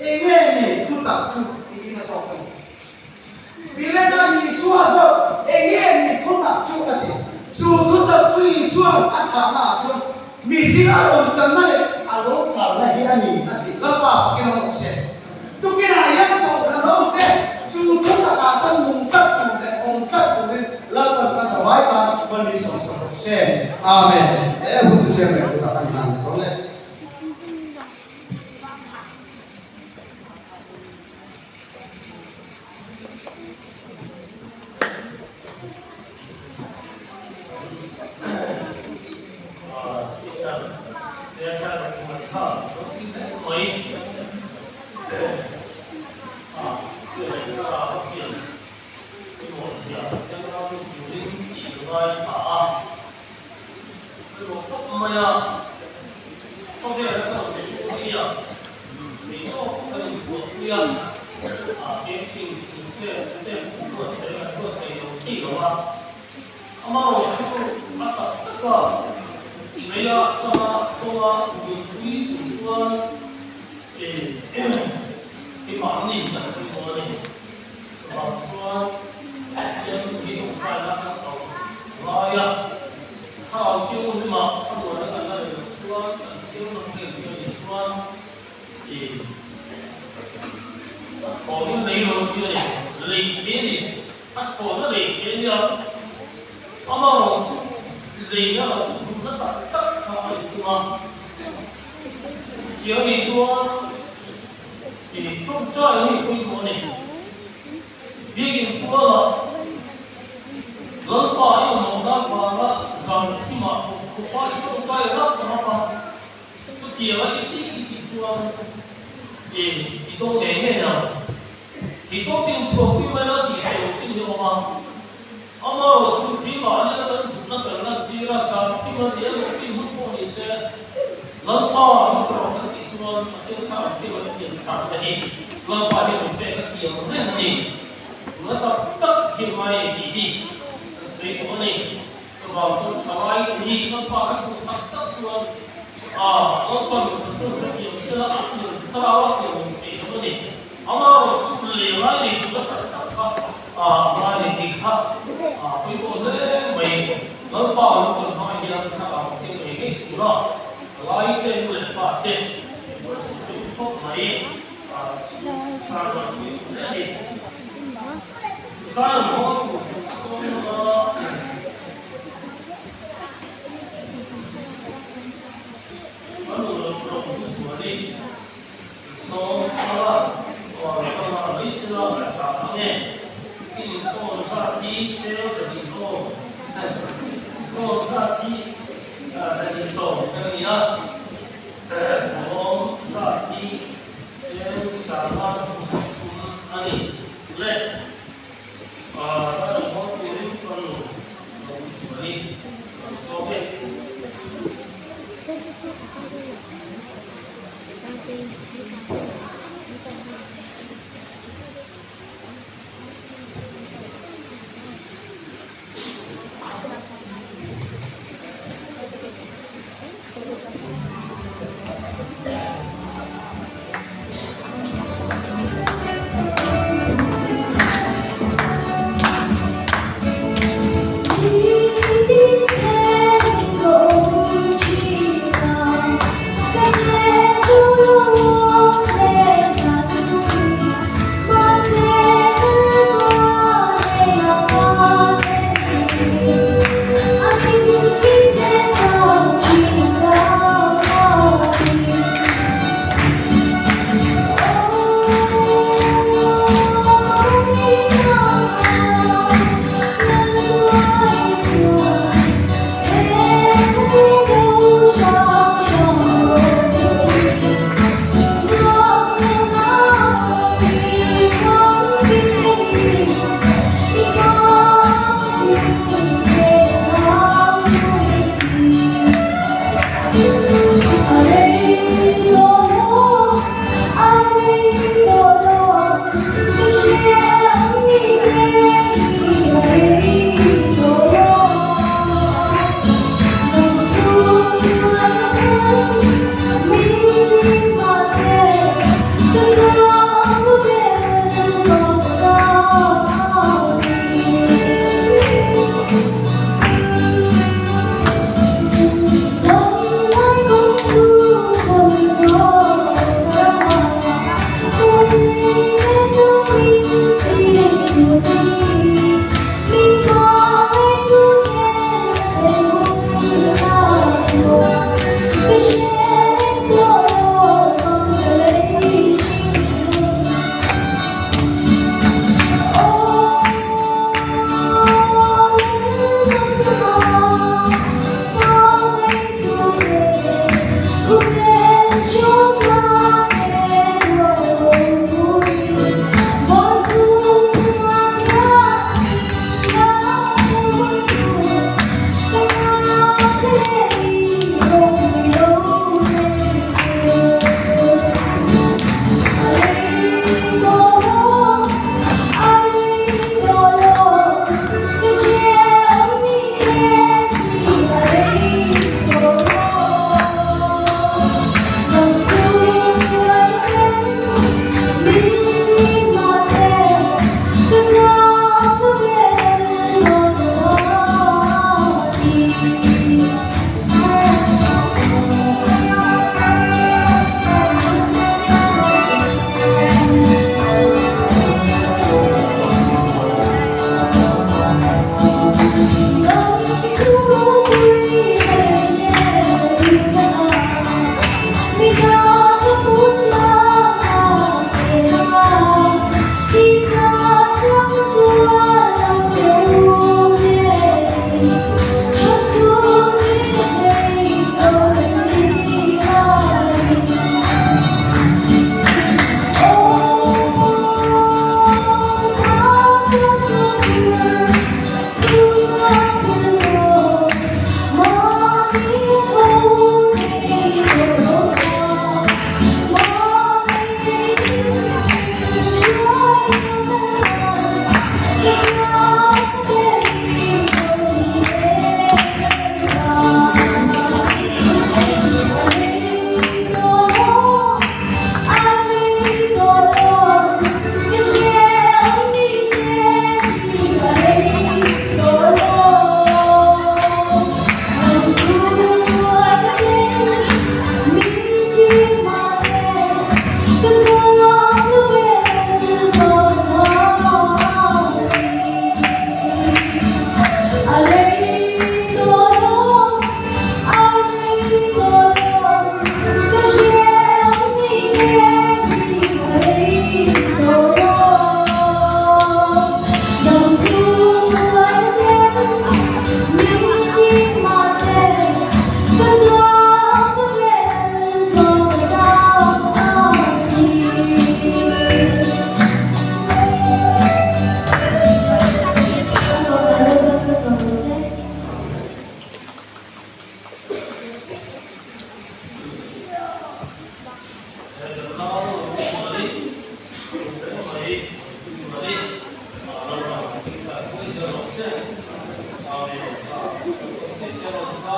Enge ni thu tak chu? tiin a zawk a ni. Tibetan Isua a zawh, Enge ni thu tak chu? a ti. Chu thu tak chu Isua'n a chhahna ah chuan mihring a rawn channa leh a lo kalna hi a ni a ti. Lalpa fakin a awm se. Tukinah hian kohhran ho te chu thu takah chuan nung tlat tur leh awm tlat turin Lalpan ka chavai tan ban mi sawm sak rawh se. Amen. He hun chu chairman kut ah kan hlan leh dawn e. Speaker, Theatre Matha mai hian pawimawhzia Pathian ram turin tih ka ngaithla a, pawimawh khawp mai a, khawvel a ka rawn chhung hi a, kei tawk kan inchhuahpui a, camping crusade te buatsaih an buatsaih lo thei lo a, Amaherawhchu a tak tak a, leia changa kawnga nunpui tur chuan keimahni kan pawimawh a ni. Chuvang chuan Pathian hi tawngtaina kan auh ngai a, Thlarau Thianghlimah a muana kan la reng loh chuan kan thianghlim em em nih chuan thawhin lei lo tih a ni, lei thei a ni. A thlawhna lei thei a nia, amaherawh chu lei erawh chu duhna tak tak kha a inthung a. Tiang nih chuan ih tawngtai hi pawimawh a ni. Biakin tualah Lalpa i awmlohna vanga zan thimah khawpa i tawngtai rap rap a, chutianga i tih i tih chuan ih i dawng ngei ngei ang. Ti tawkin chhuakpui mai la tih tur chin hi a awm a. Amaherawh chu keimahni la kan duhna kan lantir a, zan thim a ni emaw tin hun pawh ni se, Lalpa min rawh kan tih chuan Pathian kha an thil an pian thlakna hi Lalpa hian min pek a tiang reng a ni. Tuna tak tak hi ngai a ni tih hi kan sawi tawh a ni. Chuvang chuan thalai te hi Lalpa kan hmuh tak tak chuan Lalpa min kan hmuh hrethiam sela a pian thlarau a pian awm thei lo a ni. Amaherawh chu lei ngai nei tur a tak tak kha ngai nei tih kha pawimawh hle mai. Lalpa lo kal hma hian thlarau te ngei ngei tura lai te nu leh pa te worship pawimawh khawp mai. Thlarau pawimawh hle a ni. Zion hall tur sawn lama kan rawn thu chuanin Sawm thla aw kama mai sela ka tha ang e. I inkhawm zat hi cheu 120, inkhawm zat hi 120 kan ni a, thawm zat.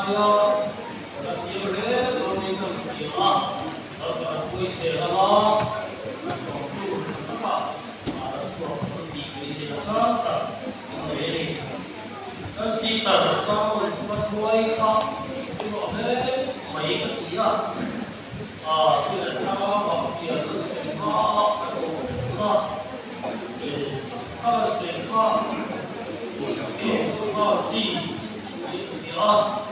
zai a, ka thiam hle dawnin ka hmu a, Lalpa pawisa lama thawktu tha takah a chhuak ang tih pawisa sang tak a nei a ni. Kan speaker Samuel Hmathuai kha pawimawh hle mai ka ti a, a thil a thlang a, Mahkia kan sawi hma a ka tawp a, a rawn sawi kha nghal chi a ni a.